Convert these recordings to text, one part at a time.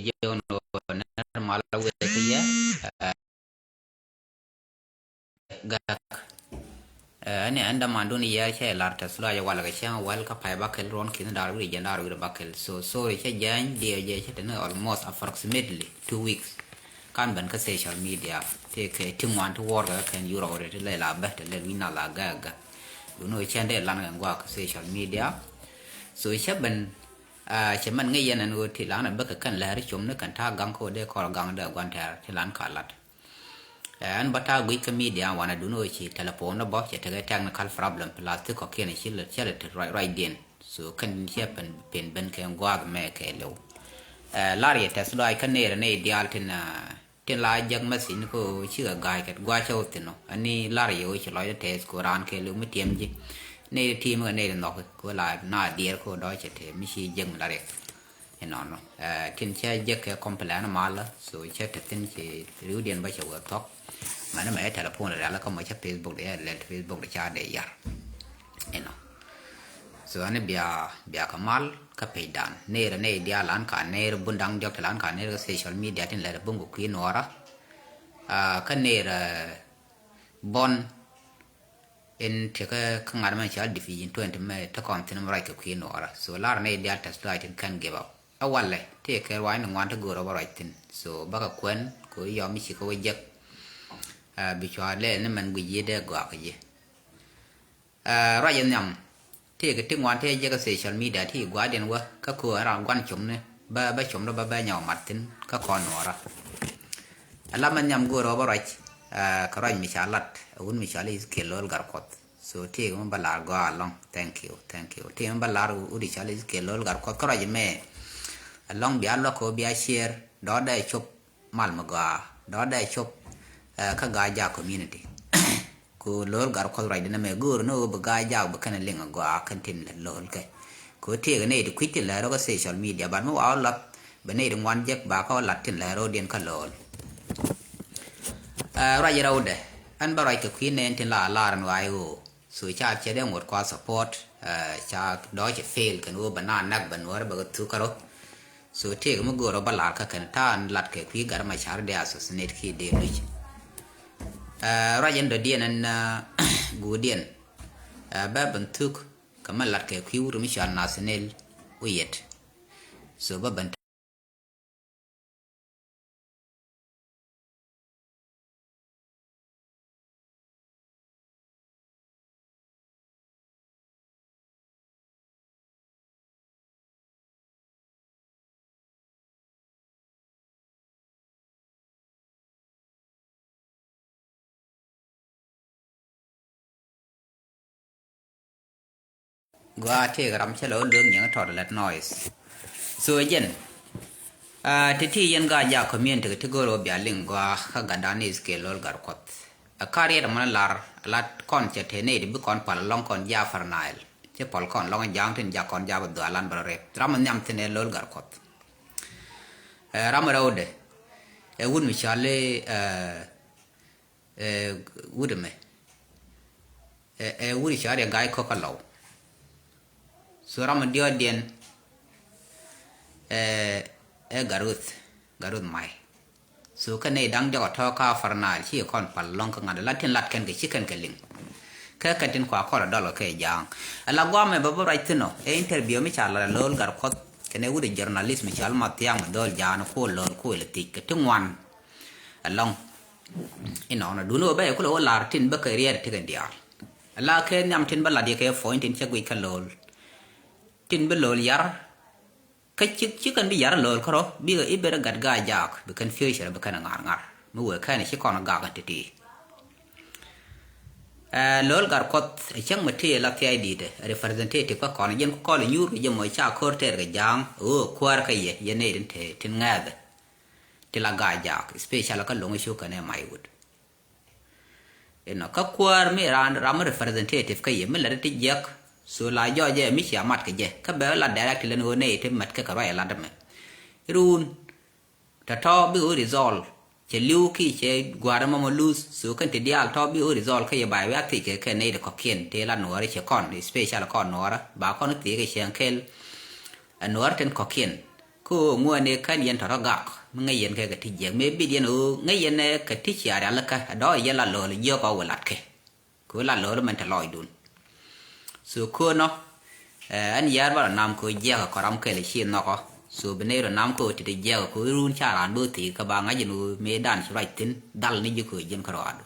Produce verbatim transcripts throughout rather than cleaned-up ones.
John Oner mal wek yɛ. Gak. Ɛn ɛn dämandun yɛɛr cɛ lar tɛth lɔaac walɛ kɛ cäŋ wäl kä pay bakɛl ruɔn ki̱n da̱r wi̱r jiɛn da̱r wi̱r bakɛl. So sorry cɛ jääny diɛ jɛ cɛ teni almost approximately two weeks. Kan ben kä social media tëëkɛ ti ŋuan ti wuɔrkɛ kɛn yurɔk rɛ ti lɛ la bɛ ti lɛ wi̱n na la gak gak. Duni wä cɛn dee lan kɛn guak kä social media. So cɛ ben cɛ mɛn ŋäc yɛn ɛn ɣöö ti lan ɛ bä kɛ kɛn lɛr com ni kɛn ta̱a̱ gaŋ kä wä dee kɔr gaŋ dee gua̱n tɛɛr ti lan ka lat. Ɛn bä ta̱a̱ guic kä media wanɛ duni wä ci telephone ni bä cɛ tekɛ technical problem plus ti kɔkiɛn ci lɛ cɛ lɛ te ruacdiɛn. So kɛn ciɛ pen ben kɛ gua̱a̱th mɛ kɛ lɛw. Lar yɛ tɛth lɔaac kä nɛɛrɛ nɛy diaal tin tin la jek message ni ko cikɛ ga̱a̱c kɛ gua̱a̱c cä wä thi̱n ɔ ani lar yɛ wä ci lɔcdä tɛth ko raan kɛ lɛw mi tiɛm ji̱. Nɛy ti ti̱i̱m kɛ nɛy ti nhɔk ko la na diɛɛr ko dɔ̱ cɛ te mi ci jek mi la riɛk. Inɔnɔ tin cä jek kɛ complain malä so cä te thi̱n ci riwdiɛn bä cɛ wä thɔk. Mɛn mɛ telephone rial kä mɔ cä Facebook de lɛl Facebook de ca de yar. Inɔ so ani bia bia kɛ mal kä pecdan ner ni diaal an ka ner bun daŋ diɔk ti lan ka ner kä social media tin lɛr bun kɛ kui̱ nuɔra. Kä ner bɔn in tikä kä ŋa̱t mɛ cal division twenty mɛ ti kɔn thin mɛ ruac kɛ kui̱ nuɔra so lar ni diaal tɛth tuac tin kɛn give up. Ɛ walɛ ti kɛ ruac ni ŋuan ti go̱o̱r ɔ bä ruac thin so bä kɛ kuɛn kɛ yɔm mi ci kä wä jek. Bi cua lɛɛl ni mɛn guic yi dee gɔaa kɛ ji̱. Ruac in nhiam ti kɛ ti ŋuan ti jek kä social media ti gua̱a̱diɛn wä kä köö ran gua̱n com ni bä bä com ni bä bä nyɔk mat thin kä kɔn nuɔra. Ala mɛn nhiam go̱o̱r ɔ bä ruac kɛ ruac mi ca lat wun mi ca li kiɛ lo̱l gar kuɔth. So ti kɛ mi bä lar gɔaa alɔŋ thank you thank you ti kɛ mi bä lar wut i̱ ca li kiɛ lo̱l gar kuɔth kä ruac mɛ. Alɔŋ bia luak kɛ wä bia share dɔɔdɛ cop. Mal mi gɔaa dɔɔdɛ cop kä Gaa-jaak community. Ku lo̱l gar kuɔth ruacdä nɛmɛ go̱o̱r ni ɣöö bi Gaa-jaak bi kɛn liŋ a gɔaa kɛn tin lo̱l kɛ. Ku tëëk nɛy ti kui̱c tin lɛr kä social media but mi wa wä lath bɛ nɛy ti ŋuan jek ba kä wä lat tin lɛr ɣöö diɛn kä lo̱l. Ruac rɛwdɛ ɛn bä ruac kɛ kui̱ nɛn tin la lar ɛn ɣa̱a̱c ɣöö. So ca cɛ dee ŋot kua support ca dɔɔcɛ fail kɛn ɣöö bɛ na näk bɛ nuɔ̱ɔ̱rɛ bɛ kɛ thuk kärɔ. So tëëk mi go̱o̱r ɔ bä lar kä kɛn ta̱a̱ ɛn lat kɛ kui̱ gat ma car dee assassinate kiɛ dee luc. Ruac ɛn dɔ̱diɛn ɛn guudiɛn bɛ ben thuk kɛ mɛ lat kɛ kui̱ wut mi cɔal nathaniel. Wi̱i̱ɛt so bä ben Gua tëëk ram cä lɛ wä luek nyiŋ tɔt lät noise. So jɛn ti ti yɛn Gaa-jaak community ti go̱o̱r wä bia liŋ gua kä gatdan is kɛ lo̱l gat kuɔth. Ɛ kar yet mɔn lar lat kɔn cɛ te ney ti bi kɔn pal lɔŋ kɔn ja̱a̱ far Nile. Ci pal kɔn lɔŋ ja̱a̱ŋ tin jak kɔn ja̱a̱ bä dhualan bä rɛ ram nhiam thin ɛ lo̱l gat kuɔth. Ram rɛwdɛ ɛ wut mi cɔal i̱ ɛ wut ɛmɛ ɛ wut cɔal i̱ Gai Kɔk Alɔw. So ram mi diɔɔdiɛn ɛ Garuth, Garuth Mai. So kɛ nɛy da̱ŋ diɔk a tɔ̱ ka far Nile ci kɔn pal lɔ̱ŋ kä ŋa̱t la tin lat kɛn kɛ ci kɛn kɛ liŋ. Kɛ kɛn tin kua kɔl a dɔl kɛ kɛ ja̱a̱ŋ. Ala guamɛ bä bä ruac thi̱n ɔ ɛ interview mi ca lat a lo̱l gat kuɔth kɛn ɛ wut ɛ journalist mi cɔal Mathiaŋ mi dhɔl ja̱a̱n ku lo̱l ku ilɛ thiec kɛ ti ŋuan. Ɛlɔ̱ŋ inɔnɔ duni wä bɛ kulɛ wä lar tin bä kɛ riɛɛr ti kɛn diaal. Ala kɛ nhiam tin bä lat yɛ kɛ puɔ̱ny tin cɛ guic kä lo̱l. Tin bä lo̱l yar kä cik ci kɛn bi yar lo̱l kärɔ bikɛ i̱ ben gat Gaa-jaak bi kɛn future bi kɛn ŋa̱r ŋa̱r mi wëë kɛn ci kɔn gak kɛn ti̱ti̱. Ɛ lo̱l gat kuɔth ɛ cäŋ mi tëë la thia̱a̱c di̱i̱tɛ representative kä kɔn jɛn ku kɔl inyuur kɛ jɛ mɔ ca ko̱r tɛɛr kɛ ja̱a̱ŋ ɣöö kuäär kä yɛ yɛ nɛy tin te tin ŋɛ̈thɛ. Ti la Gaa-jaak especially kä lo̱ŋ i̱ cukɛ nɛ may wut. Inɔ kä kuäär mi ram ram representative kä yɛ mi lät ti jiɛk. So la jɔɔc jɛ mi cia mat kɛ jɛ kä bɛ la direct lɛn ɣöö nɛy ti mat kɛ kɛ ruac ɛ lat ɛmɛ. Run tɔ̱tɔ̱ bikɛ wä resolve cɛ li̱w ki cɛ gua̱a̱r ɛmɔ mɔ luth. So kɛn ti diaal tɔ̱ bikɛ wä resolve kä yɛ ba̱a̱ wi̱i̱ a thiec kɛ kɛ nɛy ti kɔ̱kiɛn ti la nuɔɔri cɛ kɔn especially kɔn nuɔɔrä ba kɔn thiec kɛ cɛŋ kɛl. Ɛ nuɔɔrä tin kɔ̱kiɛn Kä ɣöö ŋuɔ̱ɔ̱n ëë kän yɛn tɔ̱tɔ̱ gak mi ŋäc yɛn kɛ kɛ ti jiɛk mëë bit yɛn ɣöö ŋäc yɛn ɛ kɛ ti ciaar rial kä ɛ dɔ̱ yɛn la lo̱o̱l jiök ɔ wä lat kɛ. Kɛ ɣöö la lo̱o̱l mɛn te lɔcdun. So köönɔ ɛn yɛɛr bä rɔ nam kɛ ɣöö jiɛk ɛ kɔram kɛl ɛ ci nhɔkɔ. So bi nɛy rɔ nam kɛ ɣöö ti ti jiɛk ɛ kɛ ɣöö run ca raan bä thi̱i̱k kɛ ba ŋa̱c yɛn ɣöö mëëdan ci ruac thi̱n dhal ni ji̱ kɛ ɣöö ji̱n kärɔaadu.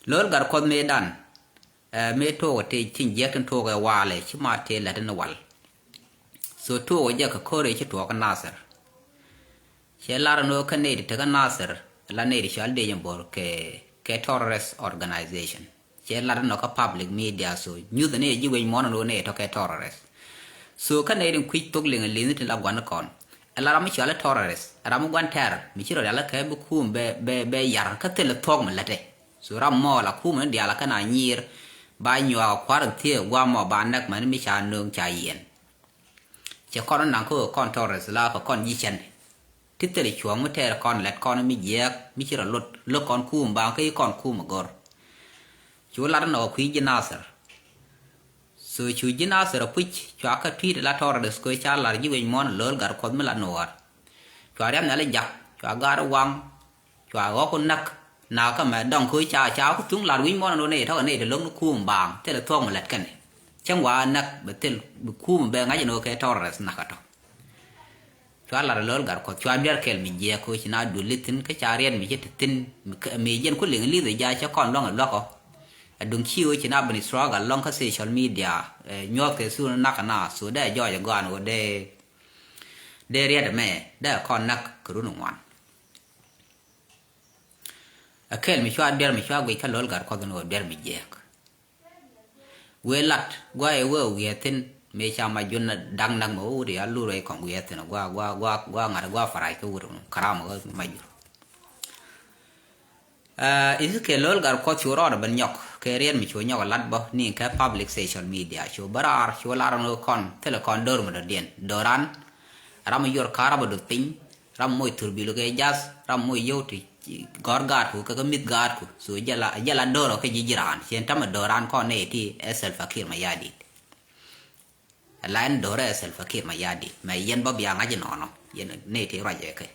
Lo̱o̱l gat kuɔth mëëdan. Mëë tuɔɔk ɛ tëë cin jiɛk tin tuɔɔk ɛ walɛ ci ma tëë lät in wal. So tuɔɔk ɛ jɛ kɛ ko̱r ëë ci tuɔɔk kä Nasir. Cɛ lar in ɣöö kä nɛy ti tekä Nasir la nɛy ti cɔal Dec in Bor kɛ kɛ terrorist organization. Cɛ lar in ɣöö kä public media so nyuth in ëë ji̱ wec muɔ̱ɔ̱n in ɣöö nɛy tɔ̱ kɛ terrorist. So kä nɛy tin kui̱c thok liŋ in li̱nh tin la gua̱n kɔn. Ɛ la ram mi cɔal i̱ terrorist ɛ ram mi gua̱n tɛr mi ci rɔ rial kɛ bi kuum bɛ bɛ bɛ yar kä thil thuɔ̱k mi lätɛ. So ram mɔ la kuum ni diaal kä na nyiir ba nyuak kua̱r in thiee guam mɔ ba näk mɛn mi ca nööŋ ca yiɛn. Cɛ kɔn naŋ kä kɔn terrorist la kɛ kɔn ji̱ cɛn. Ti thil cuɔ̱ɔ̱ŋ mi tɛɛr kɔn lɛt kɔn mi jiɛɛk mi ci rɔ lot lo̱k kɔn kuum ba kä i̱ kɔn kuum a gör. Cu lat nɔ kɛ kui̱ ji̱ Nasir. So cu ji̱ Nasir a puc cua kä tui̱t la terrorist kɛ ca lar ji̱ wec muɔ̱ɔ̱n lo̱l gat kuɔth mi la nuɔɔr. Cua riam nhial i̱ jak cua gaat i̱ waŋ. Cua ɣɔk ku näk nakä mɛ dɔŋ kɛ ca ca ku thuŋ lat wi̱ny muɔ̱ɔ̱n ɛn ɣöö nɛy tɔ̱ kɛ nɛy ti lo̱ŋ ni kuum baaŋ thilɛ thuɔ̱k mi lät kɛnɛ. Cäŋ wa näk bɛ thil bi kuum bɛ ŋa̱c ɛn ɣöö kɛ terrorist nakä tɔ̱. Cua lat ɛ lo̱l gat kuɔth cua biɛr kɛl mi jiɛɛk kɛ ɣöö ci na dul i̱ thi̱n kä ca riɛt mi ci te thi̱n. Mi jiɛn ku liŋ li̱th ɛ ja cä kɔn luäŋ ɛ luäk ɔ. Ɛ duŋ ci ɣöö ci na ben struggle luäŋ kä social media. Nyuɔth kɛ thun nak na so dee jɔɔc ɛ gɔaan ɣöö dee dee riɛt ɛmɛ dee kɔn näk kɛ run ŋuan. Ɛ kɛl mi cua duer mi cua guic kä lo̱l gat kuɔth ni wä duer mi jiɛɛk. Wëë lat guayɛ wëë wiee thi̱n mëë ca mac jun da̱ŋ näk mɛ wä wut ya lur rɛy kɔŋ wiee thi̱n gua gua gua gua ŋa̱t gua farac kä wut karam kä mac jur. I̱ kɛ lo̱l gat kuɔth cu rɔɔd ben nyɔk kɛ riɛt mi cu nyɔk lat bä ni kɛ public social media cu bä raar cu lar ni kɔn thilɛ kɔn dör mi dɔ̱diɛn döran. Ram mi yuɔr ka̱r ram mi dot piny. Ram moc thurbil kɛ jath ram moc yio̱w ti gɔ̱r gaatku kɛ kä mi̱th gaatku so jɛ la döör ɔ kä ji̱ ji̱ raan cien tamɛ döör raan kɔn nɛy ti ɛ Salva Kiir Mayardit. Ɛ la ɛn döör ɛ Salva Kiir Mayardit mɛ yɛn bä bia ŋa̱c inɔnɔ yɛn nɛy ti ruac ɛ kɛ.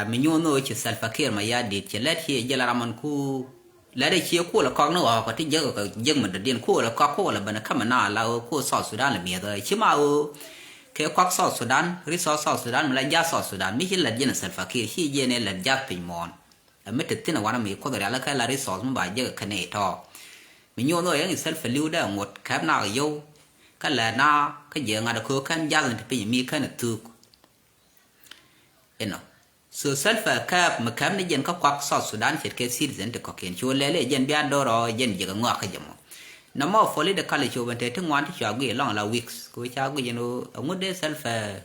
Mi nyuɔn ni ɣöö ci Salva Kiir Mayardit ci lɛt ci jɛ la ram man ku lɛt ɛ ci kuɔl ɛ kɔk ni ɣɔɔk ɔ ti jek ɛ jek mi dɔ̱diɛn kuɔl ɛ kɔk kuɔl ɛ ben ɛ kämɛ na la ɣöö kuɔl South Sudan lɛ miɛth ɛ ci ma ɣöö kɛ kuak South Sudan resource South Sudan mi la jath South Sudan mi ci lɛt jɛn ɛ Salva Kiir ci jɛn ɛ lɛt jath piny muɔ̱ɔ̱n. Ɛ mi te thi̱n ɛ wanɛ mi kuoth rial ɛ kɛ la resource mi ba jek ɛ kɛn ɛ tɔ̱. Mi nyuɔn ni ɣöö yɛn i̱ Salva li̱w dee ŋot kɛp na ɣä yio̱w kä lɛt na kä jɛ ŋa̱t ɛ köök kɛn jath in te piny mi kɛn ɛ thuk. Inɔ. So Salva kɛɛp mi kɛp ni jɛn kä kuak South Sudan ce̱tkɛ citizen ti kɔ̱kiɛn cu lɛl i̱ jɛn bia do̱r ɔ jɛn jiɛk ɛ ŋɔak kä jɛ mɔ. Nɔmɔ political cu ben te ti ŋuan ti cua guic ɛlɔŋ la weeks ku ca guic ɛn ɣöö ɛŋu dee Salva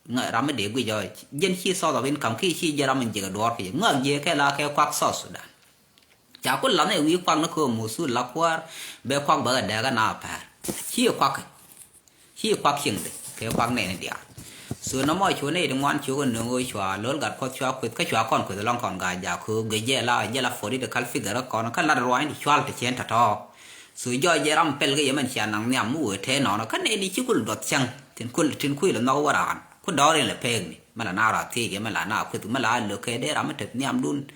ŋa ram mi dee guic ɔ jɛn ci source of income ki ci jɛ ram in jiɛk ɛ duɔɔr ki jɛ ŋɔak jiɛk kɛ la kɛ kuak South Sudan. Ca ku lath ni wi̱i̱ kuak ni köö muthul la kuäär bɛ kuak bɛ kɛ dɛɛk ɛ na pɛr. Ci kuak kɛ ci kuak cieŋdɛ kɛ kuak nɛɛni diaal. So nɔmɔ cu nɛy ti ŋuan cukɛ nöŋ ɣöö cua lo̱l gat kuɔth cua kueth kä cua kɔn kueth lɔŋ kɔn gaa jaak köök gɛ jɛ la jɛ la political figure kɔn kä lat ruany ti cual ti cien tɔ̱tɔ̱. So jɔɔc jɛ ram pɛl kɛ yɛ mɛn cia naŋ nhiam mi wee tëë nɔnɔ kä nɛɛni ci kul duɔth cäŋ tin kul tin kui̱ lɛ nhɔk wä raan ku dɔɔr in lɛ peekni mɛ la na rɔ thiec yɛ mɛ la na kueth mɛ la lök kɛ dee ram mi tet nhiamdun.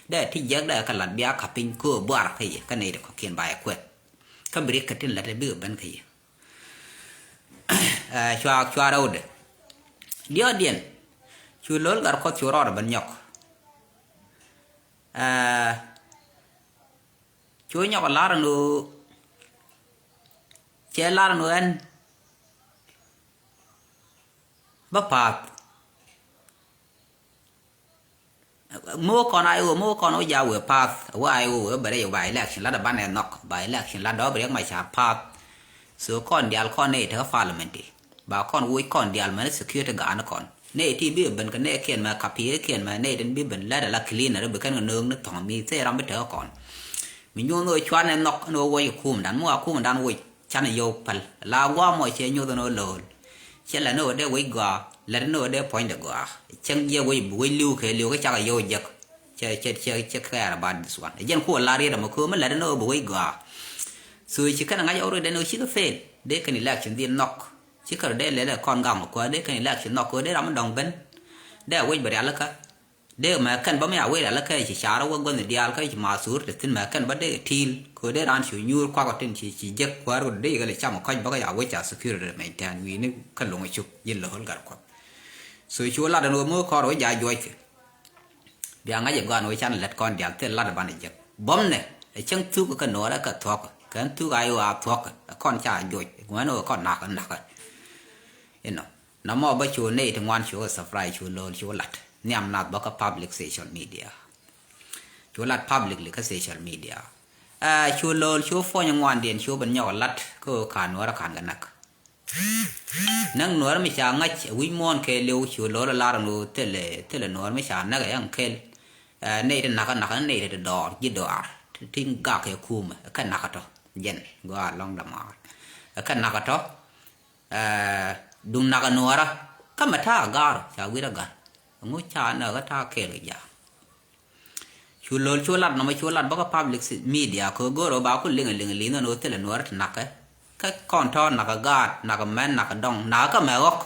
Dee ti jiɛk dee kä lat bia ka̱p piny köö buar kä yɛ kä nɛy ti kɔ̱kiɛn ba yɛ kueth. Kä bi riɛk kä tin lät ɛ bikɛ ben kä yɛ. Ɛ cua cua rɛwdɛ diɔɔdiɛn cu lo̱l gat kuɔth cu rɔɔdɛ ben nyɔk. Ɛ cu nyɔk lar ɛn ɣöö cɛ lar ɛn ɣöö ɛn bä pa̱a̱th. Mi wä kɔn a iwä mi wä kɔn wä ja wee path wä a iwä wee bɛ rɛy wä ba election lat a banɛ nhɔk ba election lat dɔɔ bi riɛk ma ca path. So kɔn dial kɔn nɛy tekä parliament ti ba kɔn woc kɔn dial mɛn security gaani kɔn nɛy ti bi ben kɛ nɛy kiɛn mɛ kapiir kiɛn mɛ nɛy tin bi ben lɛt ala cleaner bi kɛn kɛ nööŋ ni thɔŋ mi thee ram bi tekä kɔn. Mi nyuɔn wä cuan ɛ nhɔk ni wä woc ɛ kuum dan mi wa kuum dan woc. Canɛ yio̱w päl la gua̱a̱ mɔ cɛ nyoth ɛn ɣöö lo̱o̱l. Cɛ lät ni ɣöö dee wec gɔaa lät ni ɣöö dee puɔ̱nydɛ gɔaa. Cäŋ jiɛ wec bi wec li̱w kɛ li̱w kä cakɛ yio̱w jek. Cɛ cɛ cɛ cɛ care about this one. Ɛ jɛn kuɔ la riet ɛmɔ köö mi lät ni ɣöö bi wec gɔaa. So ci kɛn ɛ ŋa̱c ɛ ɣöö riet ɛn ɣöö cikɛ fail dee kɛn election dhil nhɔk. Ci kär dee lɛl ɛ kɔn gaŋ ɔ kuäär dee kɛn election nhɔk kɛ dee ram mi dɔŋ ben. Dee a wec bɛ rialikä. Dee mɛ kɛn bä mi a wec rialikä ci car wä guänh diaal kä ci ma thur te thin mɛ kɛn bä dee til kɛ dee ran cu nyuur kuak ɔ tin ci ci jek kuäär kɛ dee kɛ lɛ cam ɔ kɔc bä kä ya wec ca security mɛ tɛn wi̱i̱ni kä loŋ ɔ cuk ji̱ lo̱l gar kuɔth. So cu lat ɛn wä mi kɔr wä ja juɔc kɛ. Bia ŋa̱c ɛ gɔaan wee can lät kɔn diaal thil lat ɛ banɛ jek. Bɔmnɛ ɛ cäŋ thuk kä no̱o̱rä kä thuɔ̱k kɛn thuk a i̱ wa thuɔ̱k ɛ kɔn ca joc ŋuɛn wee kɔn nak nakä. Inɔ namɔ bä cu ney ti ŋuan cu kɛ surprise cu lo̱l cu lat nhiam nath bä kä public social media. Cu lat publicly kä social media. Cu lo̱l cu puɔ̱ny ŋuandiɛn cu ben nyɔk lat kä kan no̱o̱rä kan kɛ nak. Näk nuäär mi ca ŋa̱c ɛ wi̱c muɔ̱ɔ̱n kɛɛliw cu lo̱r ɛ lar ɛn ɣöö thilɛ thilɛ nuäär mi ca näk ɛ ɛŋ kɛl. Nɛy ti nakä nakä nɛy ti dɔɔr ji̱ dɔaar ti gak kɛ kumɛ ɛ kɛ nakä tɔ. Jɛn gɔaa lɔ̱ŋ damaar ɛ kɛ nakä tɔ. Duŋ nakä nuäärä kä mɛ ta̱a̱ ga̱a̱r ca wi̱r ɛ ga̱r. Ɛŋu ca näk ɛ ta̱a̱ kɛɛl kɛ ja̱a̱. Cu lo̱l cu lat nɔmɔ cu lat bä kä public media kɛ go̱o̱r ɣöö ba ku liŋ liŋ liŋ nɔn ɣöö thilɛ nuɔɔr ti nakä. Kä kɔn tɔ̱ nakä gaat nakä mɛn nakä dɔŋ nakä kä mɛ ɣɔk.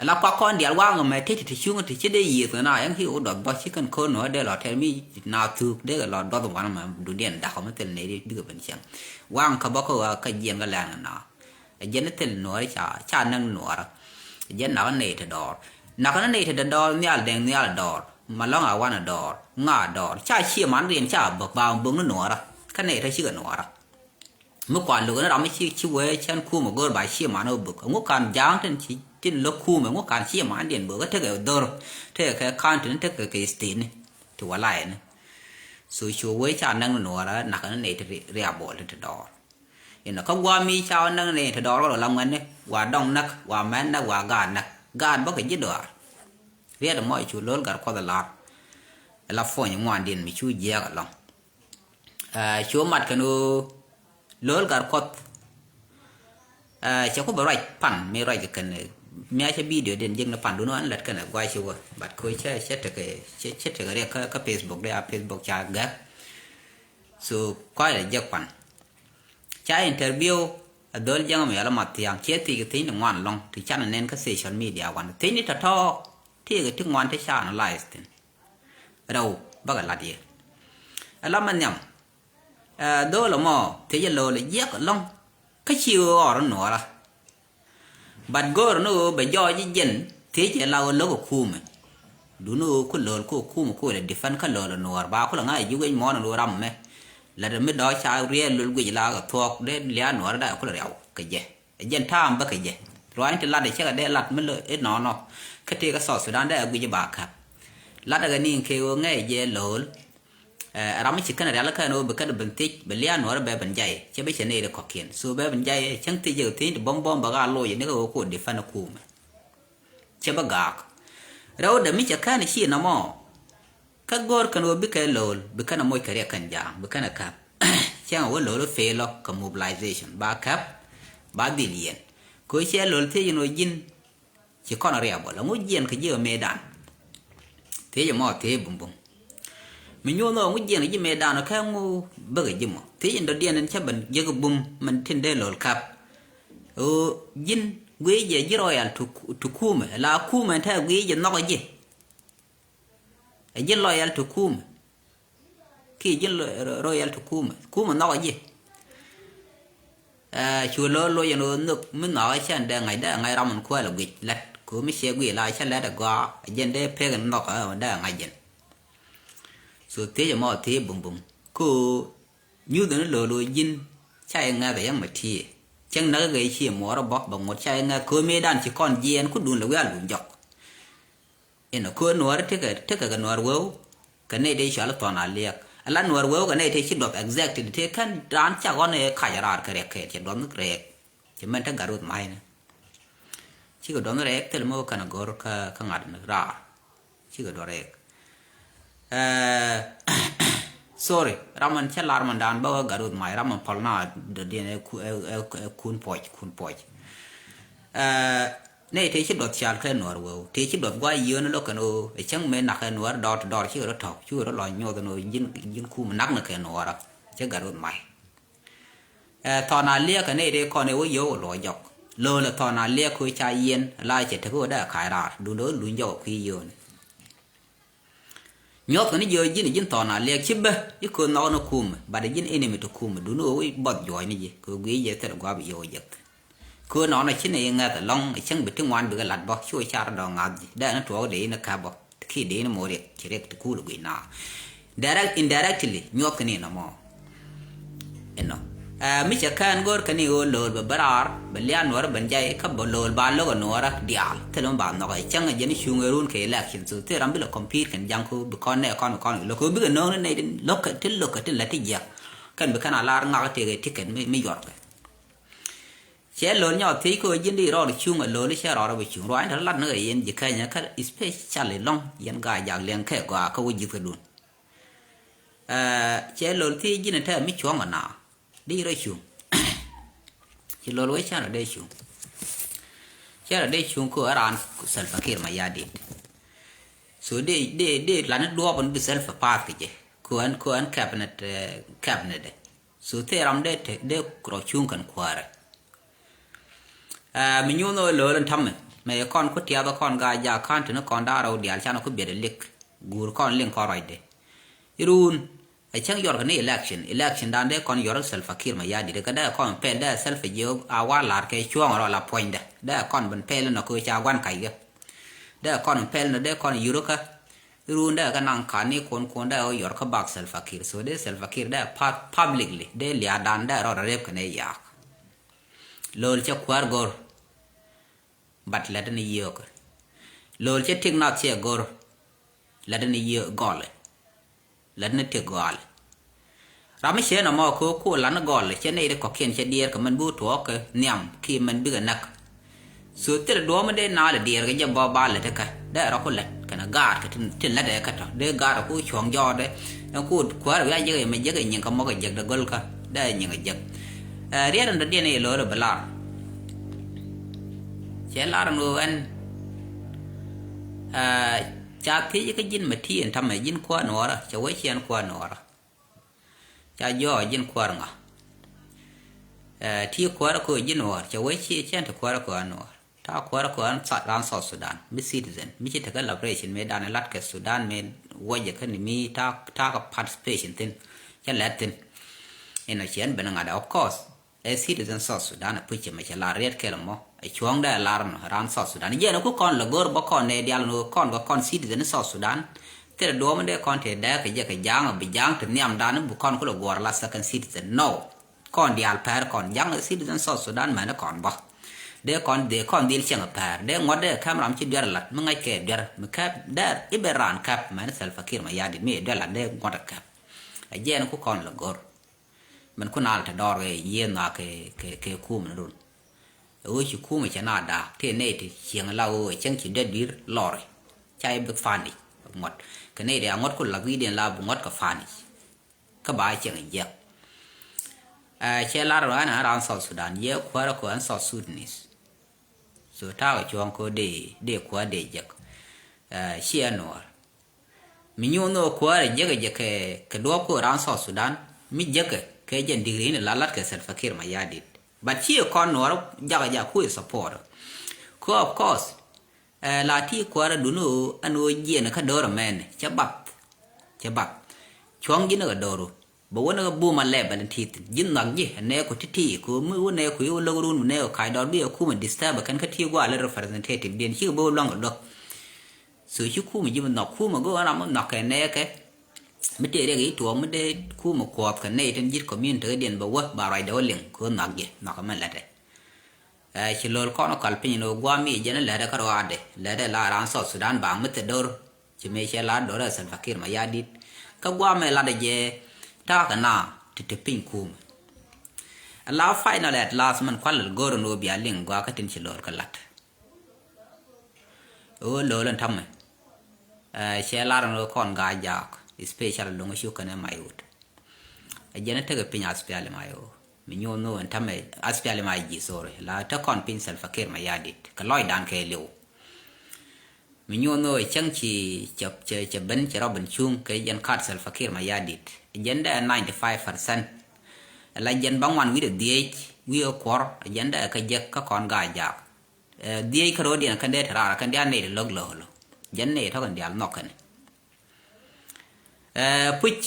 Ala kuak kɔn diaal waŋ mɛ ti ti ti cuŋ ti ci dee yiëth na ɛn ki wä duɔth bä ci kɛn ko̱r nuɔɔr dee lɔ tɛr mi na thuk dee lɔ duɔth wanɛ mɛ dudiɛn dakɔ mi thil nɛy di bikɛ ben cɛŋ. Waŋ kä bä kä ɣöö kä jiɛn kä lɛn na. Ɛ jɛn ni thil nuɔɔri ca ca näk nuɔɔrä. Ɛ jɛn nakä nɛy ti dɔɔr nakä ni nɛy ti dɔɔr nhial dɛŋ nhial dɔɔr ma lɔ̱ŋ a wanɛ dɔɔr ŋa dɔɔr ca cie man riɛn ca bäk ba bäk ni nuɔɔrä. Kä nɛy ti cikɛ nuɔɔrä mi kuan lo̱k ni ram mi ci ci wee cɛn kumɛ go̱r ba cie man ɔ bäk ŋu kan ja̱a̱ŋ tin ci tin lo̱k kumɛ ŋu kan cie man diɛn bäk kä tekɛ dhor tekɛ kɛ county ni tekɛ kɛ state ni ti walay ni. So cu wee ca näk ni nuɔɔrä nakä ni nɛy ti ri- riabɔl ti ti dɔɔr. Inɔ kä guam mi ca wä näk ni ti dɔɔr kɛ la ŋuɛ̈tni wa dɔŋ näk wa mɛn näk wa gaat näk gaat bä kɛ ji̱ dɔaar. Riɛt mɔ cu lo̱l gat kuɔth lar. La puɔ̱ny ŋuandiɛn mi cu jiɛɛk alɔŋ. Cu mat kɛn ɣöö lo̱l gat kuɔth. Cɛ ku bɛ ruac pan mi ruac kɛ kɛn mi a cɛ video diɛn jiäkni pan dun ɣän lät kɛn ɛ gua̱c ci wä but ko cɛ cɛ tekɛ cɛ cɛ tekɛ riɛk kä Facebook dee a Facebook ca gɛk. So kɔc lɛ jiäk pan. Ca interview a dhol jäŋ mi yɔl a mat thiaŋ ciɛ thiec kɛ thiecni ŋuan lɔŋ ti can a nɛn kä social media wan thiecni tɔ̱tɔ̱. Tiekɛ ti ŋuan ti ca analyze thin. Rɛw bäkɛ lat yɛ. Ɛ la mɛ nhiam. Ɛ dhol ɛmɔ thiec ɛ lo̱l ɛ jiɛk lɔŋ. Kä ci ɣɔr nuɔɔrä. But go̱o̱r ni ɣöö bɛ jɔɔc ji̱ jiɛn thiec ɛ la ɣöö lo̱k ɛ kuumɛ. Duni ɣöö ku lo̱l ku ɛ kuumɛ ku ɛ lɛ defend kä lo̱l ɛ nuɔɔr ba ku lɛ ŋa̱c ɛ ji̱ wec muɔ̱ɔ̱n ɛ lo̱l ram ɛmɛ. Lät ɛ mi dɔɔc ca riɛl lo̱l guic la kɛ thuɔɔk dee lia̱a̱ nuɔɔr ɛ da̱a̱ ku lɛ riaw kɛ jɛ. Ɛ jɛn ta̱a̱m bä kɛ jɛ ruaacni ti lat ɛ cäkɛ dee lat mi lo̱l inɔnɔ. Kä tëëkä South Sudan dee ɛ guic ba käp. Lat ɛ kɛ ni̱i̱ŋ kɛ ɣöö ŋäc ɛ jɛ lo̱l. Ɛ ram mi ci kɛn rial kɛn ɣöö bi kɛn ben thiec bɛ lia̱a̱ nuɔɔr bɛ ben jay cɛ bi cɛ nɛy ri kɔ̱kiɛn so bɛ ben jay cäŋ thiec jɛ thiec ti bɔm bɔm bɛ ɣaa loc ni kɛ ɣöö ku defend kumɛ. Cɛ bä gaak rɛwdɛ mi cɛ kɛn ci nɔmɔ. Kä go̱o̱r kɛn ɣöö bikɛ lo̱o̱l bi kɛn ɛ moc kɛ riɛk kɛn ja̱a̱ŋ bi kɛn ɛ käp. Cäŋ ɛ wä lo̱o̱l ɛ fail ɔ kɛ mobilization ba käp. Ba dhil yɛn kɛ ɣöö cɛ lo̱o̱l thiec ɛn ɣöö ji̱n. Ci kɔn riabɔl ɛŋu jiɛn kɛ ji̱ ɛ mëëdan. Thiec ɛmɔ thiec bumbum. Mi nyuuth ɔ ŋu jiɛn kɛ ji̱ mëëdan ɔ kɛ ŋu bäkɛ ji̱ mɔ thiec ɛn dɔ̱diɛn ɛn cä ben jiäk bum mɛn tin dee lo̱o̱l käp. Ɣöö ji̱n guic jɛ ji̱ royal to kumɛ la kumɛ ɛn tɛk guic jɛ nhɔkɛ ji̱. Ɛ ji̱ loyal to kumɛ. Ki ji̱ royal to kumɛ kumɛ nhɔkɛ ji̱. Cu lo̱o̱l loc ɛn ɣöö nhök mi nhɔkɛ cɛn dee ŋa̱c dee ŋa̱c ram ɛn kuɛl ɛ guic lät kɛ ɣöö mi ciɛ guic la cä lät ɛ gɔaa ɛ jɛn dee pek ɛn nhɔk ɛ dee ŋa̱c jɛn. So thiec ɛmɔ thiec bumbum kɛ ɣöö nyuthɛ ni lo̱o̱l ɣöö ji̱n ca yɛ ŋɛ̈th ɛ yäŋ mɛ tiee. Cäŋ näk kɛ cie muɔɔr ɛ bɔk bɛ ŋot ca yɛ ŋɛ̈th kɛ ɣöö mëëdan ci kɔn jiɛɛn kudun lɛ wi̱i̱ a luny jɔk. Inɔ köö nuɔɔri tekɛ tekɛ kɛ nuɔɔr weu. Kɛ nɛy tëë cɔal i̱ thɔn a liɛk ala nuɔɔr weu kɛ nɛy tëë ci duɔth exactly tëë kän raan cak ɣɔn ëë kac raar kɛ riɛk kɛɛt cɛ duɔth ni rɛɛk. Cɛ mɛn te gat ruth ma̱a̱cni. Cikɛ duɔth ni rɛɛk thil mi wä kɛn a go̱r kä ŋa̱t ni raar. Cikɛ duɔth rɛɛk. Sorry ram mɛn cä lar mɛn daan bä wä gat ruth ma̱a̱c ram mɛn pɔl na dɔ̱diɛn ɛ kun puɔc kun puɔc. Nɛy tëë ci duɔth cal kɛ nuɔr weu tëë ci duɔth guay yio̱o̱n lo̱k kɛn ɣöö ɛ cäŋ mëë nak kɛ nuɔr dɔɔr ti dɔɔr cikɛ rɔ tɔ̱k cikɛ rɔ lɔ nyoth ɛn ɣöö ji̱n ji̱n kum nak ni kɛ nuɔrä. Cä gat ruth mac. Thɔn a liɛk kɛ nɛy tëë kɔn ɛ wä yio̱o̱k ɛ luɔc jɔk. Lo̱o̱l ɛ thɔn a liɛk kɛ ca yiɛn la cɛ tek wä dee ka̱a̱c raar dundä wä luny jɔk kui̱ yio̱o̱ni. Nyuɔth kɛ ni jiö ji̱n ji̱n thɔn a liɛk ci bä i̱ köö nhɔk ni kumɛ bat ji̱n enemy ti kumɛ duni wä wi̱c buɔth juɔ̱ɔ̱cni ji̱ kɛ guiy jɛ thil gua̱a̱p yio̱o̱ jek. Köö nɔnɔ ci ni i̱ ŋɛth ɛlɔ̱ŋ ɛ cäŋ bi ti ŋuan bikɛ lat bä ci wä car dɔ̱ŋ ŋa̱th ji̱ dee ni tuɔɔk dee in ɛ käp bä. Ti ki dee ni mo̱o̱ riɛk ci riɛk ti kuul guiy na. Direct, indirectly nyuɔth kɛ ni nɔmɔ. Inɔ. Ɛ mi cɛ kɛn go̱r kɛ ni ɣöö lo̱o̱l bɛ bä raar bɛ lian nuɔrä ben jay kä bɛ lo̱o̱l ba lo̱k ɛ nuɔrä diaal thil mi ba nhɔk ɛ cäŋ ɛ jɛn cuŋ ɛ run kɛ election so thil ram bi lɛ compete kɛn jaŋ ko bi kɔn nɛ kɔn kɔn lo̱k kɛ bikɛ no̱o̱ŋ ni nɛy din lo̱k kɛ ti lo̱k kɛ ti lät ti jiɛk. Kɛn bi kɛn a lar ŋak tëëk ɛ ticket mi, mi yɔrkɛ. Cɛ lo̱o̱l nyɔk thiec kɛ ɣöö ji̱n di rɔɔd cuŋ ɛ lo̱o̱l cɛ rɔɔd bɛ cuŋ ruaacni te lat ni kɛ yɛn ji̱ kɛnyɛ kä especially lɔ̱ŋ yɛn gaa jak liɛŋ kɛ gɔaa kä wä ji̱th kɛ dun. Ɛ, cɛ lo̱l thiec ji̱n ɛ tɛm mi cuɔ̱ŋ ɛ na di rɔ cuŋ. Ci lo̱l wec cɛn rɔ dee cuŋ. Cɛn rɔ dee cuŋ ko ɛ raan Salva Kiir Mayardit. So dee, dee, dee lani duɔɔp ni bi Salva path kɛ jɛ ko ɛn, ko ɛn cabinet, ɛ, cabinet dɛ. So thil ram dee te, dee rɔ cuŋ kɛn kuäärɛ. Ɛ, mi nyuuth ni ɣöö lo̱o̱l in ta̱mɛ mɛ kɔn ku tiath kɔn gaa jaak ka̱n tini kɔn da̱a̱ rɛw diaal canɛ ku biɛt ɛ lik guur kɔn liŋ kɔn ruacdɛ. Iruun ɛ cäŋ yɔr kɛ ni election, election dan dee kɔn yɔr Salva Kiir Mayardit kä dee kɔn pɛl dee Salva jiök a wa la̱r kɛ cuɔ̱ɔ̱ŋ rɔ la puɔ̱nydɛ dee kɔn ben pɛl inɔ kɛ ca gua̱n kac kɛ. Dee kɔn pɛl inɔ dee kɔn yur kä iruun dee kɛ naŋ ka̱n ni kuɔn kuɔn dee yɔr kä bak Salva Kiir so dee Salva Kiir dee publicly dee lia̱a̱ dan dee rɔ rɛp kɛ ni yaak. Lo̱o̱l cɛ kuäär go̱r. But lät ni yiëëk. Lo̱o̱l cɛ tik nath cɛ go̱r. Lät ni yiëëk gɔl. Lät ni tik gɔal. Ram mi cɛ nɔmɔ ko ko lan gɔl cɛ nɛy ri kɔkiɛn cɛ diɛɛr kɛ mɛn bi tuɔɔk kɛ nhiam ki mɛn bikɛ näk. So thil duɔ̱ɔ̱m dee naal diɛɛr kɛ jɛ bɔ ba lät kä dee rɔ ku lät kɛn gaat kɛ tin lät ɛ kä tɔ dee gaat ku cuɔ̱ŋ jɔɔdɛ. Ɛn ku kuäär wiac jek ɛ mɛ jek ɛ nyiŋ kä mɔk ɛ jek dee gɔl kä dee nyiŋ ɛ jek. Ɛ riɛt ɛn dɔ̱diɛn ɛ lo̱o̱r ɛ bi lar. Cɛ lar ɛn ɣöö ɛn, ɛ, ca thiec kä ji̱n mɛ ti ɛn tamɛ ji̱n kuäär nuɔɔrä cɛ wee ciɛn kuäär nuɔɔrä. Ca jɔɔk ji̱n kuäär ŋa. Ɛ, ti kuäär kä ji̱n nuɔɔr cɛ wee ci ciɛn ti kuäär kä nuɔɔr. Ta kuäär kä ran South Sudan mi citizen mi ci tekɛ liberation mi dan lat kɛ Sudan mi wäcɛ kä ni mi ta, ta kɛ participation thin. Cɛ lɛt thin. Inɔ ciɛn ben ŋa̱t of course. Ɛ citizen South Sudan ɛ puc cɛ mɛ cɛ lar riɛt kɛl mɔ ɛ cuɔ̱ŋ dɛ lar nɔ ran South Sudan. Jɛn ɛ ku kɔn lɛ go̱r bä kɔn nɛ dial nɔ kɔn kɛ kɔn citizen South Sudan. Thilɛ duɔ̱ɔ̱m dee kɔn tëë dɛɛk kɛ jɛ kɛ ja̱a̱ŋ ɛ bi ja̱a̱ŋ ti nhiam dan bi kɔn ku lɛ guɔ̱r la second citizen. No. Kɔn diaal pɛr kɔn ja̱a̱ŋ citizen South Sudan mɛn kɔn bä. Dee kɔn dee kɔn dhil cieŋ ɛ pɛr dee ŋuɔ̱t dee kɛm ram ci duer lat mi ŋa̱c kɛ duer mi kɛp dee i̱ ben raan kɛp mɛn Salva Kiir Mayardit mi duer lat dee ŋuɔ̱t ɛ kɛp. Ɛ jɛn ku kɔn lɛ go̱r. Mɛn ku nal te dɔɔr kɛ yiëë nhɔak kɛ, kɛ, kɛ kumɛ ni run. Ɛ ɣöö ci kumɛ cɛ na da̱a̱k tëë nɛy ti cieŋ la ɣöö ɛ cäŋ ci dee dui̱r lɔri. Ca i̱ bi panic ŋuɔ̱t kɛ nɛy ti a ŋuɔ̱t ku lak wi̱i̱diɛn la bi ŋuɔ̱t kɛ panic. Kä ba cieŋ jiɛk. Ɛ cɛ lar rɔ ɛn ɛ raan South Sudan yɛ kuäärä kɔ ɛn South Sudanese. So ta̱a̱ kɛ cuɔ̱ɔ̱ŋ kɔ dee, dee kuäär dee jiɛk. Ɛ ciɛ nuɔɔr. Mi nyuun ni ɣöö kuäärä jiäkɛ jɛ kɛ, kɛ duɔ̱ɔ̱p ko̱o̱r raan South Sudan mi jiäkɛ kɛ jɛn digri ni la lat kɛ Salva Kiir Mayardit. But ci kɔn nuɔɔr jakä jak kui̱ support. Kɛ of course, ɛ la ti kuäärä duni ɣöö ɛn ɣöö jiɛn kä do̱r ɛmɛn cɛ bath. Cɛ bath. Cuɔ̱ŋ ji̱n kɛ do̱ru. Bɛ wä ni kä bum a lɛp ɛn ti thin ji̱n nhɔak ji̱ ɛ nɛɛku ti̱ti̱ kɛ ɣöö mi wä nɛɛku i̱ wä lo̱k run mi nɛɛku kac dɔɔr bi ɛ kumɛ disturb ɛ kɛn kä ti gua̱a̱ lät representative diɛn cikɛ bä wä lua̱ŋ kɛ duɔ̱k. So ci kumɛ ji̱ mi nhɔk kumɛ go̱o̱k ram mi nhɔk kɛ nɛɛkɛ. Mi tëë riɛk i̱ tuɔɔk mi dee kumɛ kuɔth kɛ nɛy tin ji̱t community kädiɛn bɛ wä ba ruacdɛ wä liŋ kɛ ɣöö nhɔk ji̱ nhɔk kɛ mɛn lätdɛ. Ɛ ci lo̱l kɔn kal piny ni wä gua̱a̱m mi jɛn lätdɛ kä ruaadɛ lätdɛ la raan South Sudan ba mi thɛ do̱r. Ci mëë cɛ la do̱r ɛ Salva Kiir Mayardit kä gua̱a̱m mi latdɛ jɛ ta̱a̱ kɛ na ti ti piny kumɛ. Ɛ la final at last mɛn kual lɛl go̱r ni wä bia liŋ gua̱a̱ kä tin ci lo̱l kä lat. Ɣöö lo̱l ɛn ta̱mɛ. Ɛ cɛ lar ɛn ɣöö kɔn ga̱a̱c jaak especially lo̱ŋ ɛ cuk kɛn ɛ may wut. Ɛ jɛn ɛ tekɛ piny aspiali may ɣöö mi nyuɔn ɣöö ɛn ta̱mɛ aspiali may ji̱ sorry la te kɔn piny Salva Kiir Mayardit kɛ lɔcdan kɛ liw. Mi nyuɔn ɣöö ɛ cäŋ ci cɛ, cɛ, cɛ ben cɛ rɔ ben cuŋ kɛ jɛn kat Salva Kiir Mayardit ɛ jɛn dee ninety five percent. Ɛ la jɛn ba ŋuan wi̱cdɛ dhiec. Wi̱i̱ ɛ kuɔr ɛ jɛn dee kä jek kä kɔn gaa jaak. Ɛ, dhieec kä ro̱o̱diɛn kɛn dee te raar kɛn diaal nɛy ti lo̱k lo̱o̱l. Jɛn nɛy tɔ̱ kɛn diaal nhɔk kɛn. Ɛ, puc.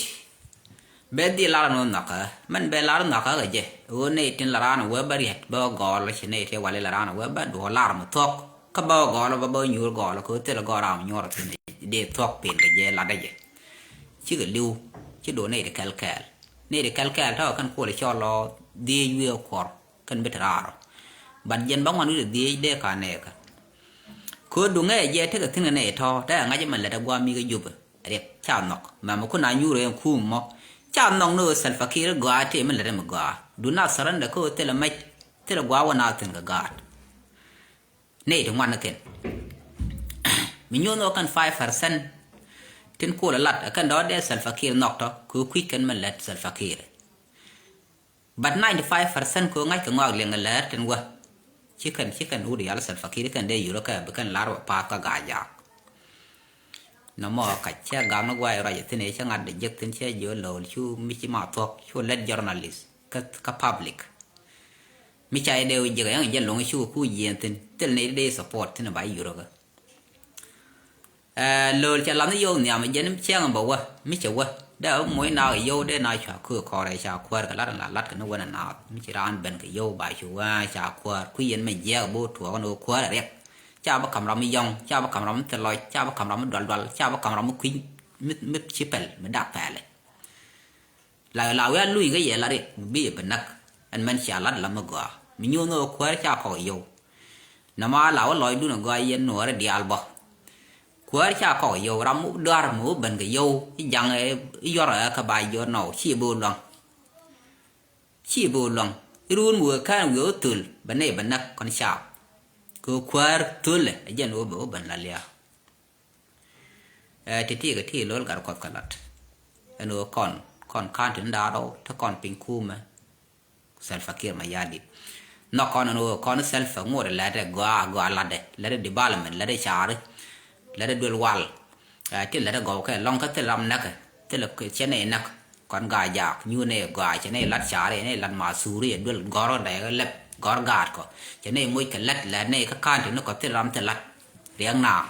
Bɛ dhil lar ni nhɔkä. Mɛn bɛ lar nhɔkä kɛ jɛ. Ɣöö nɛy tin la raan wee bä riɛt bä gɔɔl ci nɛy ti wali la raan wee bä duɔl lar mi thuɔ̱k. Kä bä gɔɔl bä bä nyuur gɔɔl kɛ ɣöö thil gɔɔl ram nyuɔr thin dee thuɔ̱k pin kɛ jɛ latdä jɛ. Cikɛ li̱w. Ci do̱ nɛy ti kɛl kɛɛl. Nɛy ti kɛl kɛɛl tɔ̱ kɛn kuɔl cɔl lɔ dhieec wi̱i̱ ɛ kuɔr. Kɛn bi te raar ɔ. But jɛn bä ŋuan wi̱cdɛ dhieec dee ka nɛɛkä. Kɛ ɣöö duŋɛ jɛ tekɛ thi̱n kɛ nɛy tɔ̱ te ɛ ŋa̱c mɛn lät ɛ gua̱a̱ mi kä Jubɛ. Riɛk ca nhɔk mɛm ku na nyuur ɛn kuum mɔ. Ca nhɔk ni ɣöö Salva Kiir gɔaa tëë mi lät ɛmɛ gɔaa. Du na surrender kä ɣöö thilɛ mɛc thilɛ gua̱a̱ wä na thi̱n kɛ gaat. Nɛy ti ŋuan ni kɛn. Mi nyuɔ̱n ɣöö kɛn five percent. Tin kuɔl ɛ lat ɛ kɛn dɔ̱ dee Salva Kiir nhɔk tɔ̱ kɛ ɣöö kui̱c kɛn mɛn lät Salva Kiir. But ninety five percent kɛ ŋa̱c kɛ ŋɔak liɛŋ kɛ lɛr tin wä. Ci kɛn ci kɛn wut yal Salva Kiir kɛn dee yurä kɛ bi kɛn lar wä path kä gaa jaak. Nɔmɔ ka cɛ gam ni guay ruac thin cɛ ŋa̱t dee jek thin cɛ jiö lo̱l cu mi ci ma thuɔk cu lɛt journalist kä kä public. Mi ca dee wä jek ɛŋ jɛ loŋ cu ku jiɛn thin thil ni dee support thin ba yurä kɛ. Ɛ, lo̱l cɛ lath ni yio̱w nhiam jɛn cɛŋ bä wä mi cɛ wä dee wä moc naak yio̱w dee na cua köök kɔrɛ ca kuäär kɛ lat la lat kɛ ni wän a naath mi ci raan ben kɛ yio̱w ba cu wä ca kuäär kui̱ yɛn mɛ jiɛɛk bä tuɔɔk ni wä kuäär a riɛk. Ca bä kam ram mi yɔŋ ca bä kam ram mi thil lɔc ca bä kam ram mi dual dual ca bä kam ram mi kui̱ mi mi ci pɛl mi dak pɛlɛ. La la wi̱i̱ a luny kä yɛ la rik bi yɛ bi näk. Ɛn mɛn cia lat la mi gɔaa mi nyuuth ni ɣöö kuäär ca kɔk yio̱w. Nɔmɔ a la wä lɔcdun ɛ gɔaa yɛn nuɔɔri diaal bä. Kuäär ca kɔk yio̱w ram mi dua̱r mi wä ben kɛ yio̱w i̱ jaŋ i̱ yɔr ɛ kä ba jiɔt nɔw ci bi wä luaŋ. Ci bi wä luaŋ i̱ ruun mi wëë kään wi̱i̱ wä thöl bɛ nɛy bɛ näk kɔn caap. Kɛ kuäär thölɛ ɛ jɛn wä ben la lia̱a̱. Ɛ, ti ti kɛ ti lo̱l gat kuɔth kɛ lat. Ɛn ɣöö kɔn kɔn ka̱n tin da̱a̱r ɣɔw te kɔn piny kuumɛ. Salva Kiir Mayardit. Nhɔk kɔn ɛn ɣöö kɔn Salva ŋot ɛ lɛt ɛ gɔaa gɔaa latdɛ lɛt ɛ development lɛt ɛ caari. Lɛt ɛ duel wal. Ɛ, ti lɛt ɛ gɔw kɛ lɔŋ kä thil ram näkɛ thil ɛ cɛ nɛy näk. Kɔn gaa jaak nyuur nɛy ɛ gɔaa cɛ nɛy lat caari nɛy lat mathuri ɛ duel gɔr ɛ dɛɛ kɛ lɛp gɔr gaat kɔ. Cɛ nɛy moc kɛ lɛt lɛt nɛy kä ka̱n tin ni kɔ thil ram thil lat. Riɛk naar.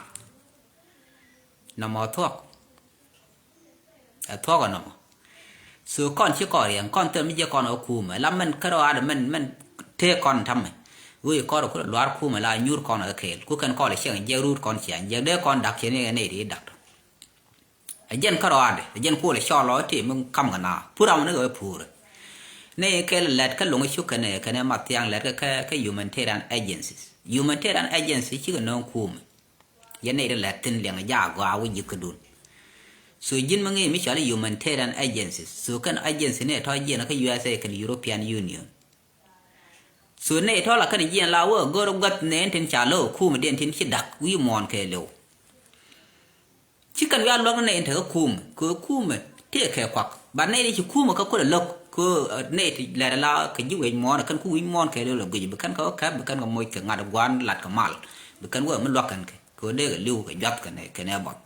Nɔmɔ thuɔ̱k. Ɛ thuɔ̱k ɛ nɔmɔ. So kɔn ci kɔn riɛŋ kɔn thil mi jiɛ kɔn ɛ kumɛ la mɛn kärɔ adɛ mɛn mɛn tëë kɔn ta̱mɛ. Wee kɔn ɛ kulɛ luaar kumɛ la nyuur kɔn ɛ kɛɛl ku kɛn kɔn ɛ ciɛŋ jiɛk ruut kɔn ciaŋ jiɛk dee kɔn dak ciɛ ni ɛ nɛy ri dak tɔ. Ɛ jɛn kärɔ adɛ ɛ jɛn kulɛ cɔl ɔ tëë mi kam kɛ na pur ram ni kɛ wee purɛ. Ni kɛl lɛt kä loŋ cuk kɛnɛ kɛnɛ ma thiaŋ lɛt kä kä humanitarian agencies. Humanitarian agency cikɛ nööŋ kumɛ. Yɛn nɛy ti lɛt thi̱n liɛŋ jaak gɔaa wä ji̱ kädun. So ji̱n mi ŋi̱i̱c mi cɔal i̱ humanitarian agencies. So kɛn agency ni tɔ̱ jiɛn kä U S A kɛn European Union. So nɛy tɔ̱ la kɛn jiɛn la wä go̱r gua̱th nɛn tin ca lo̱k kumdiɛn tin ci da̱k wi̱i̱ muɔ̱ɔ̱n kɛɛliw. Ci kɛn wi̱i̱ a luäk ni nɛy in tekä kumɛ kɛ kumɛ tëë kɛ kuak. Ba nɛy ti ci kumɛ kä kulɛ lo̱k kɛ nɛy ti lɛt la kɛ ji̱ wec muɔ̱ɔ̱n kɛn ku wi̱c muɔ̱ɔ̱n kɛɛliw lɛ guic bi kɛn kɛ wä kɛp bi kɛn kɛ moc kɛ ŋa̱t gua̱a̱n lat kɛ mal. Bi kɛn wä mi luäk kɛn kɛ kɛ wä dee kɛ li̱w kɛ juath kɛn kɛn ɛ bɔth.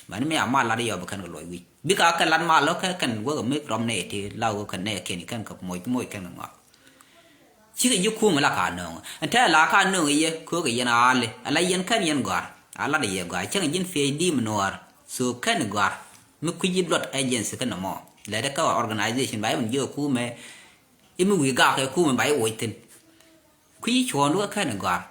Mani mi a mal lat yɔ bi kɛn kɛ luɔc wi̱c bi ka kɛ lat mal lɔ kɛ kɛn wä kɛ mi rɔm nɛy ti la wä kɛn nɛy kɛn kɛn kɛ moc moc kɛn kɛ ŋɔak. Cikɛ ji̱ kumɛ la ka nööŋ ɛn tɛɛ la ka nööŋ yɛ köökɛ yɛn aali ala yɛn kɛn yɛn gɔ̱a̱r. A lat yɛ gɔ̱a̱r cäŋ ji̱n P H D mi nuɔɔr so kɛn gɔ̱a̱r. Mi kui̱ ji̱ luɔt agency kɛn nɔmɔ lɛt kä organization ba yɛ min ji̱ kumɛ. Imi wi̱i̱ gak kɛ kumɛ ba yɛ woc thi̱n. Kui̱ cuɔ̱ɔ̱ŋdu kä kɛn gɔ̱a̱r.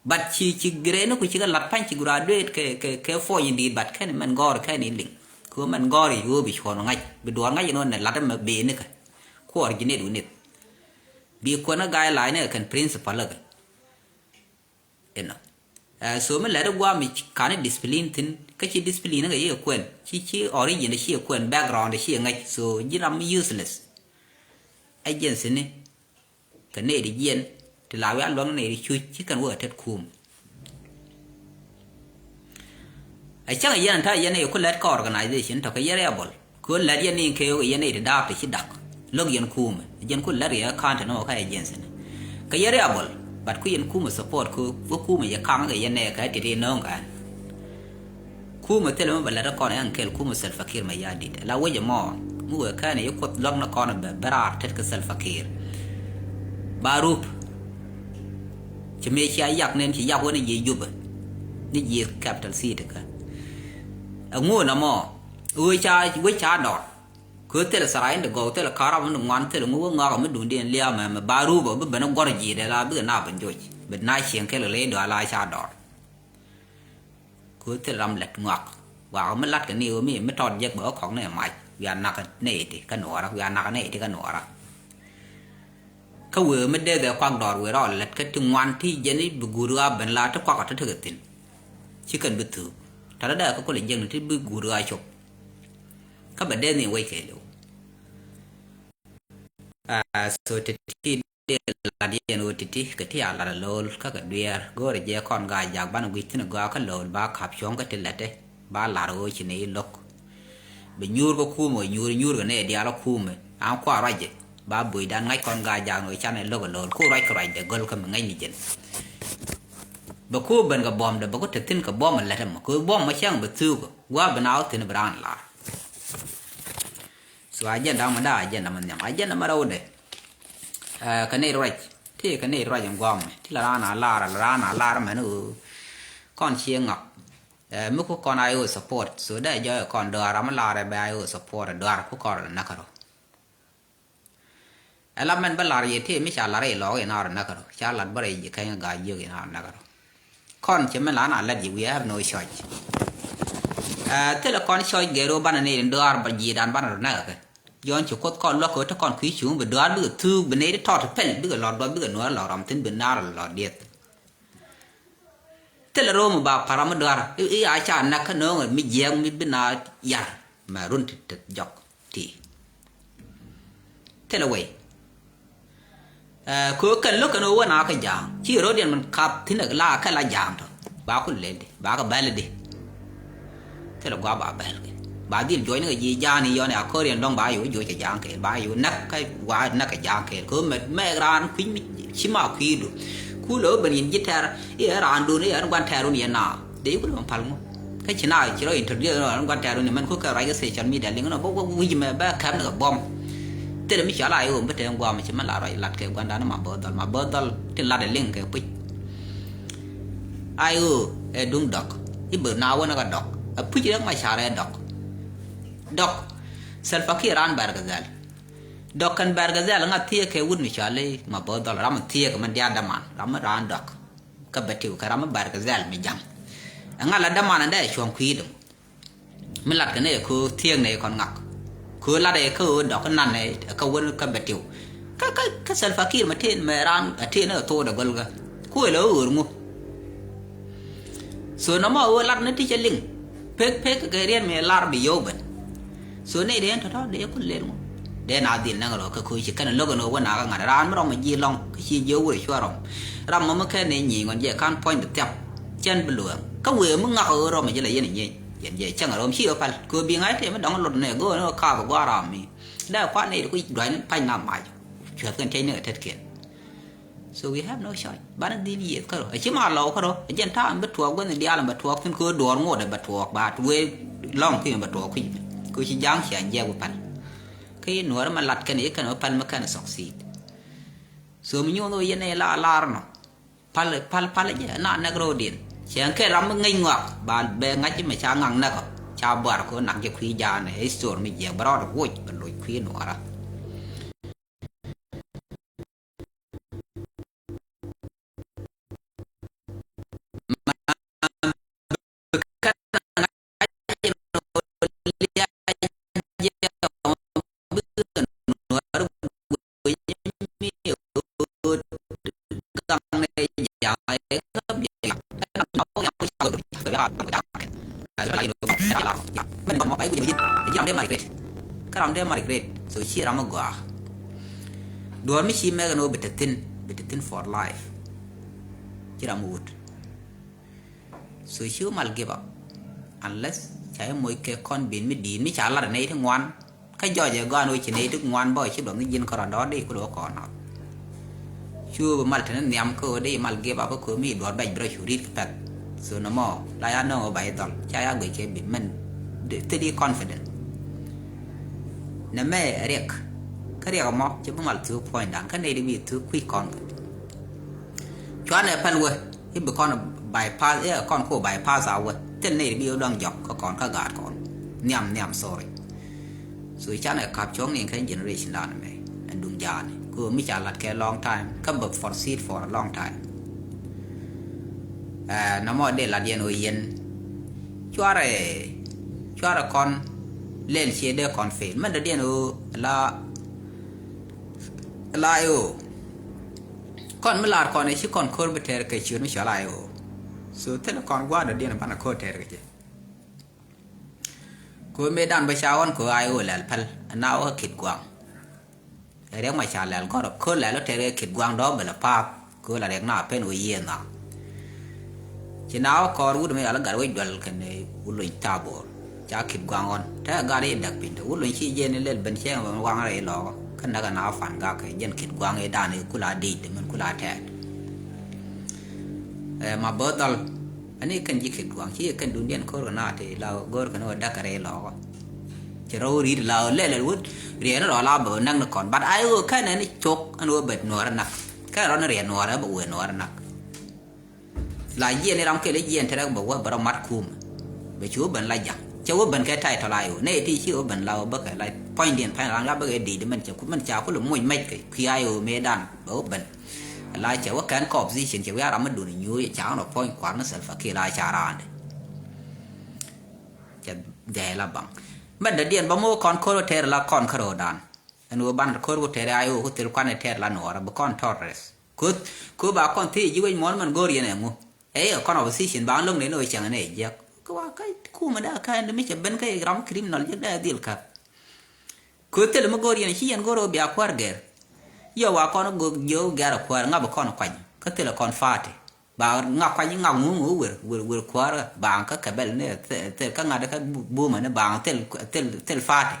But ci ci graduate ni ku ci kɛ lat pa̱ny ci graduate kɛ kɛ kɛ puɔ̱ny in di̱i̱t but kɛn mɛn gɔ̱r kɛn in liŋ. Kɛ mɛn gɔ̱r i̱ ɣöö bi cuɔ̱ɔ̱n ŋa̱c bi duɔ̱ɔ̱r ŋa̱c in ɣöö nɛ lat ɛmɛ bëë nikɛ. Ku originate wi̱nith. Bi kuɛn kä guideline ni kɛ kɛn principal kɛ. Inɔ. Ɛ, so mi lɛt i̱ gua̱a̱ mi ci- ka̱n i̱ discipline thi̱n kä ci discipline kɛ ci kɛ kuɛn ci ci origin ci kɛ kuɛn background ci kɛ ŋäc so ji̱n ram mi useless. Agency ni. Kɛ nɛy ti jiɛn ti la wiaa luäŋ nɛy ti cuc ci kɛn wä kɛ tet kum. Ɛ cäŋ yɛn ta̱a̱ yɛn nɛy ku lɛt kä organization tɔ̱ kɛ yɛn rebel kɛ ɣöö lɛt yɛn ni kɛ ɣöö yɛn nɛy ti daap ti ci dak. Lo̱k yɛn kumɛ ɛ jɛn ku lɛt yɛ ka̱n ti nɔmɔ kä agency ni. Kɛ yɛn rebel but ku yɛn kumɛ support kɛ ɣöö kumɛ yɛ kaŋ kɛ yɛn nɛy kɛ tit inɔ̱ɔ̱ŋ kɛ ɛn. Kumɛ thilɛ mi bɛ lät ɛ kɔn ɛn kɛl kumɛ Salva Kiir Mayardit la wec ɛmɔ. Mi wëë kɛn ɛ yi kuoth luäk ni kɔn ɛ bɛ bɛ raar tet kɛ Salva Kiir. Barup. Ci mëë cia yak nɛn ci yak wä ni jiɛ Jubɛ, ni jiɛ capital city kä. Ɛŋu nɔmɔ wee ca, wee ca dɔr. Kɛ thil tharac in ti gɔw, thil karab in ti ŋuan, thil ŋu wä ŋɔak mi duŋdiɛn liaam ɛmɛ, Barup ɔ bi ben guɔr ji̱ dee la bikɛ na ben joc, bi na cieŋ kɛl ley dɔa la ca dɔr. Kɛ thil ram lät ŋɔak. Wakɛ mi lat kɛ ni ɣöö mi, mi tɔt jek bɛ ɣä kɔk ni mac. Wiaa nak ni iti kä nuɔra, wiaa nak ni iti kä nuɔra. Kä wëë mi dee dhɛ kuak dɔɔr wëë rɔɔd lät kä ti ŋuan ti jɛn i̱ bi guur ɣaa ben la ti kuak ɔ ti tekɛ thi̱n. Ci kɛn bi thuuk. Tɛ̈dä dee kä kulɛ jiäkni ti bi guur ɣaa cop. Kä bɛ dee ni wec kɛɛliw. Aa, so ti ti dee lat yɛn ɣöö ti ti kɛ ti a lat a lo̱l kä kɛ dueer go̱o̱rɛ jɛ kɔn gaa jak banɛ gui̱c thi̱n a gɔaa kä lo̱l ba ka̱p cuɔ̱ŋ kä ti lɛtɛ. Ba lar ɣöö ci nɛ i̱ lo̱k. Bi nyuur kä kumɛ, nyuur, nyuur kɛ nɛ diaal kä kumɛ. An kua ruacɛ. Ba bucdan ŋa̱c kɔn gaa jak ni ɣöö canɛ lo̱k a lo̱l. Ku ruac kɛ ruacdɛ go̱l kä mi ŋäcni jɛn. Bɛ ku ben kɛ buɔ̱mdɛ, bɛ ku te thi̱n kɛ buɔ̱m a lät ɛmɔ. Kɛ buɔ̱m mɔ cäŋ bɛ thuukɛ. Gua bi na wä thi̱n bi raan lar. So agenda mɔ da agenda mɔ nhiam. Agenda mɔ rɛwdɛ. Ɛ, kɛ nɛy ruac. Ti kɛ nɛy ruac in guam. Ti la raan a lar, la raan a lar mɛn ɣöö kɔn cie ŋak. Ɛ, mi ku kɔn a I O support. So dee jɔy kɔn dɔar ram lar ɛ bɛ I O support dɔar ku kɔn rɛ näk rɔ. Ɛ la mɛn bä lar yɛ ti mi ca lar i̱ lɔɔk in a rɔ näk rɔ. Ca lat bä rɛ ji̱ kɛny gaa jiök in a rɔ näk rɔ. Kɔn cɛ mɛn la na lät yɛ, we have no choice. Ɛ, thilɛ kɔn choice gɛr ɣöö banɛ nɛy in dɔar ba ji̱ dan banɛ rɔ näk kɛ. Jɔn ci Kuoth kɔn luäk kɛ ɣöö te kɔn kui̱ cuŋ bi dɔar bikɛ thuuk bi nɛy ti tɔt pɛl bikɛ lɔt duɔth bikɛ nuɔr lɔt ram thi̱n bi naar lɔt dieth. Thilɛ ro̱o̱m ba pa̱r ram mi dua̱r i̱ a ca näk kä no̱o̱ŋ mi jiääk mi bi na yar mɛ run ti te jɔk ti. Thilɛ wei. Ɛ, kɛ ɣöö kɛn lo̱k kɛn ɣöö wä na kä ja̱a̱ŋ ci ro̱diɛn min kap thi̱n la kɛ la ja̱a̱ŋ tɔ ba ku lel di ba kɛ bäl di. Thilɛ gua̱a̱ ba bɛl kɛ. Ba dhil juɔcni kɛ ji̱ ja̱a̱ni yɔni a ko̱riɛn dɔ̱ŋ ba yo̱ juɔc kɛ ja̱a̱ŋ kɛɛl ba yo̱ näk kä gua̱a̱ näk kɛ ja̱a̱ŋ kɛɛl. Kɛ mɛ mɛk raan kui̱ mi ci ma kui̱du. Ku lo̱ ben yin ji̱ tɛr i̱ ɛ raan dun i̱ ɛ ŋuan tɛr wun yɛn na. Dee ku lo̱ pal ŋu. Kä ci na ci rɔ introduce ɛ ŋuan tɛr wun yɛn mɛn ku kɛ ruac kɛ social media liŋ nɔ bä wi̱c mɛ bä kɛp ni kɛ buɔ̱m. Thilɛ mi cɔal a yo̱ bi te ŋuam ci mɛ la ruac lat kɛ gua̱ndan ma bä dhɔl ma bä dhɔl ti lat ɛ liŋ kɛ puc. Ai ɣöö ɛ duŋ dɔk i̱ bä na wänä kä dɔk ɛ puc rɛk ma carɛ dɔk. Dɔk Salva Kiir raan Bargazal. Dɔk kɛn Bargazal ŋa thiee kɛ wut mi cɔal i̱ ma bä dhɔl ram mi thiee kɛ mɛn diaal daman ram mi raan dɔk. Kä bɛ tiw kɛ ram mi Bargazal mi ja̱ŋ. Ɛ ŋa la daman ɛn dee cuɔ̱ŋ kui̱däŋ. Mi lat kɛ nɛ kɛ thiek nɛ kɔn ŋak. Kɛ lat ɛ kɛ ɣöö dɔk nan ɛ kɛ wän kä bɛ tiw. Kä kä kä Salva Kiir mɛ tëë mɛ raan a tëë nɛ kɛ thok dɛ gɔl kä. Ku ɛ lɛ ɣöö ɣöör ŋu. So nɔmɔ ɣöö lat ni ti cɛ liŋ. Pek pek kɛ riɛn mi lar bi yio̱w ben. So nɛ dee tɔ̱tɔ̱ dee ku lel ŋu. Dee na dhil näŋ rɔ kä koci kɛn lo̱k ɛn ɣöö wä na kä ŋa̱t raan mi rɔm a ji̱ lɔŋ kä ci jiɛ wur cuɛ rɔm. Ram mɔmɔ kɛn ni nyiŋ ɣɔn jɛ ka̱n puɔ̱ny bi thiap. Cɛn bi luɛɛŋ kä wëë mi ŋak ɣöö rɔm a ji̱ la yɛn a nyieny. Yɛn jɛ cäŋ a rɔm ci ɣä pal kɛ ɣöö bi ŋa̱c tëë mi dɔ̱ŋ lot nɛ go̱o̱n ɣä kaap a gua̱a̱r ram mi. Dee kua̱r ni ti kui̱ dua̱ny pa̱ny na mac. Cuɛth kɛn tiec ni kɛ tet kiɛn. So we have no choice. Banɛ dhil yiëth kärɔ a ci ma lɔw kärɔ a jɛn ta̱a̱ mi bi tuɔɔk guänh diaal mi bɛ tuɔɔk thi̱n kɛ ɣöö duɔɔr ŋot ɛ bɛ tuɔɔk ba wëë lɔŋ kui̱ mi bɛ tuɔɔk kui̱. Kɛ ɣöö ci ja̱a̱ŋ cia jiɛk bi pal. Kä yi nuɔɔr ma lat kɛn yi kɛn wä pal mi kɛn succeed. So mi nyuɔn wä yɛn ɛ la lar nɔ. Pal pal pal jɛ na nɛk ro̱o̱diɛn. Cɛ kɛ ram mi ŋäc ŋɔak ba bɛ ŋa̱c mi ca ŋaŋ nɛk ɔ ca buar ko nak jɛ kui̱ jaanɛ history mi jiɛk bɛ rɔɔd woc bɛ loc kui̱ nuɔɔra. Kä ram dee ma regret. So ci ram mi gɔaa. Duɔ̱ɔ̱r mi ci mɛk ɛn ɣöö bi te thi̱n, bi te thi̱n for life. Ci ram mi wut. So ci wä mal give up. Unless ca jɛ moc kɛ kɔn bin mi di̱i̱t mi ca lat ɛ nɛy ti ŋuan. Kä jɔɔc ɛ gɔaa ni wä ci nɛy ti ŋuan bä ci duɔth ni ji̱n kärɔa dɔ̱r di ku lo̱ kɔn nath. Cu bi mal te ni nhiam kä ɣöö di mal give up kä mi duɔ̱ɔ̱r bɛc bi rɔ cu ri̱t kɛ pɛ̈th. So nɔmɔ la ya nöŋ ɣöö ba i̱ dhɔl ca ya guic kɛ bi mɛn thil i̱ confident. Nɛ mɛ ɛ riɛk. Kä riɛk ɛmɔ ci bi mal thuk puɔ̱nydan kä nɛy di bi thuk kui̱ kɔn kɛ. Cuanɛ pɛl wä i̱ bi kɔn bypass, i̱ kɔn ko bypass a wä thil nɛy di bi wä dɔŋ jɔk kä kɔn kä gaat kɔn. Nhiam nhiam, sorry. So canɛ kap cuɔ̱ŋ ni kɛ generation dan mɛ ɛn duŋ jaani ko mi ca lat kɛ long time kä bɛ proceed for a long time. Ɛ, nɔmɔ dee lat yɛn ɣöö yɛn cuarɛ, cuarɛ kɔn lɛl cie dee kɔn fail. Mɛn dɔ̱diɛn ɣöö la, la ɣöö kɔn mi lar kɔn ɛ ci kɔn ko̱r bi tɛɛr kɛ ciöt mi cɔl a ɣöö. So thilɛ kɔn gua̱a̱r dɔ̱diɛn banɛ ko̱r tɛɛr kɛ cɛ. Ko̱r mëë dan bä ca ɣɔn ko̱r a ɣöö lɛl päl ɛn na wä kit gua̱a̱ŋ. Riɛk ma ca lɛl gɔr ko̱r lɛl wä tɛɛr kɛ kit gua̱a̱ŋ dɔ̱ bɛ lɛ pa̱a̱th ko̱r la riɛk na pen wä yiëë na. Ci na wä kɔɔr wut mi yal gat wec dual kɛn wut lony thaboor ca kit gua̱a̱ŋ ɣɔn te gat i̱ däk piny te wut lony ci jiɛn ilel ben cieŋ ben waŋ rɛy lɔɔk kä näk na wä pan gak kɛ jɛn kit gua̱a̱ŋ i̱ dan i̱ kula dic te min kula tɛɛt. Ɛ, ma bä dhɔl ani kɛn ji̱ kit gua̱a̱ŋ ci kɛn dundiɛn ko̱r kɛ na te la go̱r kɛn wä däk kɛ rɛy lɔɔk. Ci rɔ wä ri̱t la wä lɛl wä riɛn rɔ la bä näk ni kɔn but a i̱ wä kɛn ɛn cok ɛn wä bet nuɔr näk kɛn rɔ ni riɛn nuɔr ɛ bä wä nuɔr näk. La jiɛn iram kɛl ijiɛn tɛrɛk bɛ wä bɛ rɔ mat kum. Bɛ ci wä ben la ja̱ŋ cɛ wä ben kɛ title a iw nɛ ti ci wä ben la wä bä kɛ la puɔ̱nydiɛn pa̱ny ram la bä kɛ di̱i̱t mɛn cɛ ku mɛn ca ku lɛ moc mɛc kɛ kui̱ a iw mëë dan bɛ wä ben. La cɛ wä kɛn kɛ opposition cɛ wi̱i̱ a ram mi dun inyuuc ca ɣän rɔ puɔ̱ny kuar ni Salva Kiir la ca raandɛ. Cɛ dhɛɛ la baŋ mɛn dɔ̱diɛn bä mo̱o̱k kɔn ko̱r wä tɛɛr la kɔn kärɔɔdan. Ɛn wä ban ko̱r wä tɛɛr a iw ku thil kuan ɛ tɛɛr la nuɔɔrä bi kɔn tɔr rɛth. Köth, köth ba kɔn thiec ji̱ wec muɔ̱ɔ̱n mɛn go̱o̱r yɛn ɛŋu. Ɛ i̱ kɔn opposition ba lo̱ŋ nɛy ni wä cäŋ nɛ jiäk. Kä wa kä kumɛ da kä ɛn mi cɛ ben kä i̱ ram criminal jiäk da dhil käp. Köth thil mi go̱o̱r yɛn ci yɛn go̱o̱r wä bia kuäär gɛr. Yɛ wa kɔn go̱o̱r jiö gɛr a kuäär ŋa bi kɔn kuany kä thil kɔn fa̱a̱ti. Ba ŋa kuany ŋa ŋuŋ wä wer wer wer kuäär ba kä kɛ bɛl ni thil kä ŋa̱t kä bumä ni ba thil thil thil fa̱a̱ti.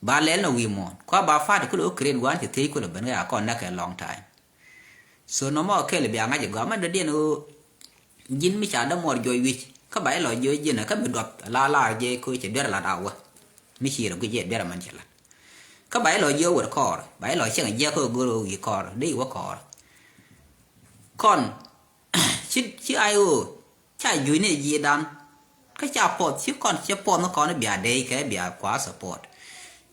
Ba lɛl nɔ wi̱i̱ muɔ̱ɔ̱n kua ba fa̱a̱t kulɛ wä create gua̱a̱n ci thiec kulɛ ben kɛ a kɔn näk kɛ long time. So nɔmɔ kɛl bia ŋa̱c ɛ gɔaa mɛn dɔ̱diɛn ɣöö ji̱n mi ca dämuɔɔr juɔc wi̱c kä ba ilɔ jiɔc ji̱n kä bi duɔth la lar jɛ ko̱ cɛ duer lat a wä. Mi ci rɛ guic jɛ duer mɛn cɛ lat kä ba ilɔ jiɔc wër kɔɔr ba ilɔ cieŋ jiɛk kä go̱r ɣöö wi̱i̱ kɔɔr dee iwä kɔɔr. Kɔn ci ci a iɣöö ca juc ni ji̱ dan kä ca puɔth ci kɔn ci puɔth ni kɔn bia dee kɛ bia kua support.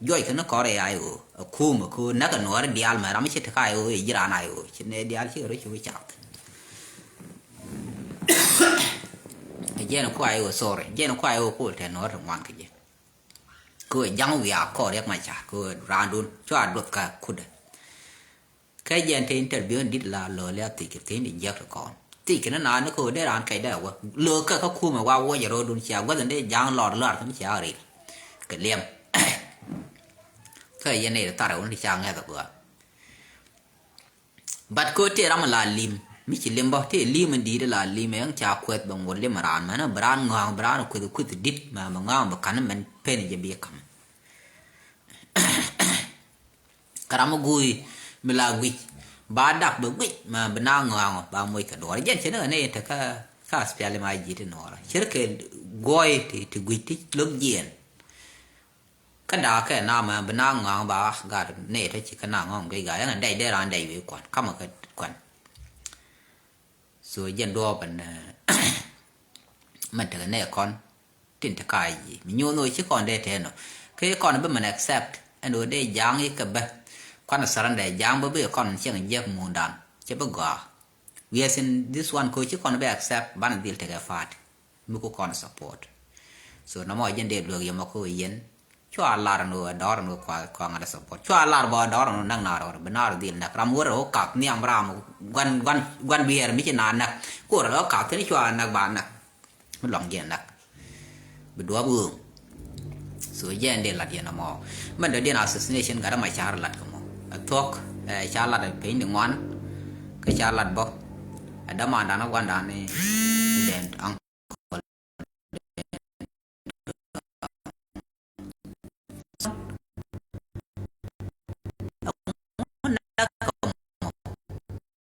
Juɔc kɛ ni kɔn rɛy a iɣöö a kum a köö näk a nuɔɔri diaal mɛ ram ci te ka iɣöö i̱ ji̱ raan a iɣöö ci nɛ diaal ci rɔ ci wä cath. Jiɛn kua iɣöö sorry jiɛn kua iɣöö kul tɛ nuɔɔri te ŋuan kɛ ji̱. Kɛ wee ja̱ŋ wiaa kɔɔr riɛk ma ca̱r kɛ wee raandun cua duɔth ka kudɛ. Kɛ jɛn te interview in dit la lo̱o̱ liap thiec kɛ thiec in jiäk ti kɔn thiec kɛ ni naan ni kɛ wee dee raan kɛc dee wä lo̱o̱ kɛ kä kumɛ wa wuɔcɛ ro̱o̱dun cia guäth in dee ja̱ŋ lɔr lɔr kɛ mi cia ril kɛ liɛm. Kɛ yɛn nɛy ti thar wun ti ca ŋɛth agɔaa. But kɛ tëë ram la lim mi ci lim bä tëë lim in di̱i̱t la lim ɛn ca kueth bɛ ŋuɔt lim raan mɛn bi raan ŋɔ̱a̱ŋ bi raan kueth kueth di̱t mɛ bi ŋɔ̱a̱ŋ bi ka̱n mɛn pen jɛ bi ka̱m. Kä ram mi guuy mi la guic ba dak bɛ guic mɛ bi na ŋɔ̱a̱ŋ ba moc kɛ duɔɔr jɛn cɛ ni ɣän ɛ in te kä kä aspiali ma ji̱ ti nuɔɔrä cir kɛ guɔy ti guic ti lo̱k jiɛn. Kä da̱a̱ kɛ na mɛ bi na ŋɔ̱a̱ŋ ba gat nɛy tɔ ci kä na ŋɔ̱a̱ŋ guic gat yɛn a dɛc dee raan dɛc wi̱i̱ kuan kamɛ kɛ kuan. So jɛn duɔɔp ɛn mɛn tekɛ nɛy kɔn tin te ka yi mi nyo̱o̱n ɣöö ci kɔn dee tɛn ɔ kɛ kɔn bi mɛn accept ɛn ɣöö dee ja̱a̱ŋ yi kɛ bä kuan surrender ja̱a̱ŋ bä bi kɔn cieŋ jiɛk muundan cɛ bi gɔaa. Wiɛth in this one kɛ ɣöö ci kɔn bi accept banɛ dhil tekɛ fa̱a̱t. Mi ku kɔn support. So nɔmɔ jɛn dee luek yɛmɔ kä ɣöö yɛn cua lar ni ɣöö dɔɔr ni ɣöö kua kua ŋa̱t support cua lar bä dɔɔr ni ɣöö näk naar ɣöö bi naar dhil näk ram wär ɣöö kak nhiam ram guan guan guan biɛɛr mi ci na näk. Kuɔr ɣöö kak thin cua näk ba näk. Mi lɔŋ jɛn näk bi duɔp ɣööŋ. So jɛn dee lat yɛn nɔmɔ mɛn dɔ̱diɛn assassination gat ma car lat kɛ mɔ. Ɛ thuɔ̱k ɛ ca lat ɛ piny di ŋuan. Kä ca lat bä ɛ dämandan ɛ guandan ni dɛn.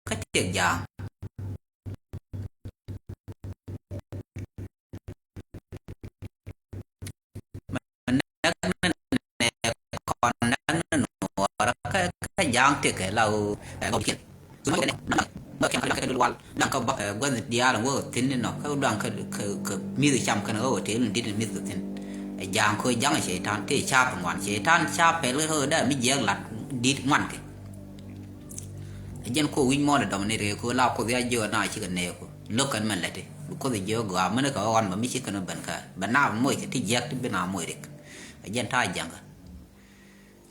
Kä tiek ja̱a̱ŋ. Mɛ näk ni nɛ kɔn näk ni ja̱a̱ŋ tëkɛ la ɣöö ɛ gɔw dikiɛn. So mɛ kɛnɛ naŋ mɛ kɛn kɛ da̱ŋ kɛ duel wal da̱ŋ kɛ ba gua̱th diaal ɛ wä thi̱n ni nɔ kɛ da̱ŋ kɛ kɛ mith cam kɛn ɣöö tëë ni dit ni mith kɛ thi̱n. Ɛ ja̱a̱ŋ kɛ ja̱a̱ŋ cɛy-tan tëë ca̱a̱p ŋuan cɛy-tan ca̱a̱p pɛl kɛ ɣöö dee mi jiɛɛk lat dit ŋuan kɛ. Ɛ jɛn kɔ wi̱c mɔɔn ɛ dɔm ni rɛy kɔ la Kuoth ya jiök na cikɛ nɛɛk kɔ lo̱k kɛn mɛn lɛti bi Kuoth ɛ jiök gɔaa mɛn kɛ ɣɔn bä mi ci kɛn ben kä bɛ na moc kɛ ti jiɛk ti bi na moc rik. Ɛ jɛn ta̱a̱ jiɛŋkä.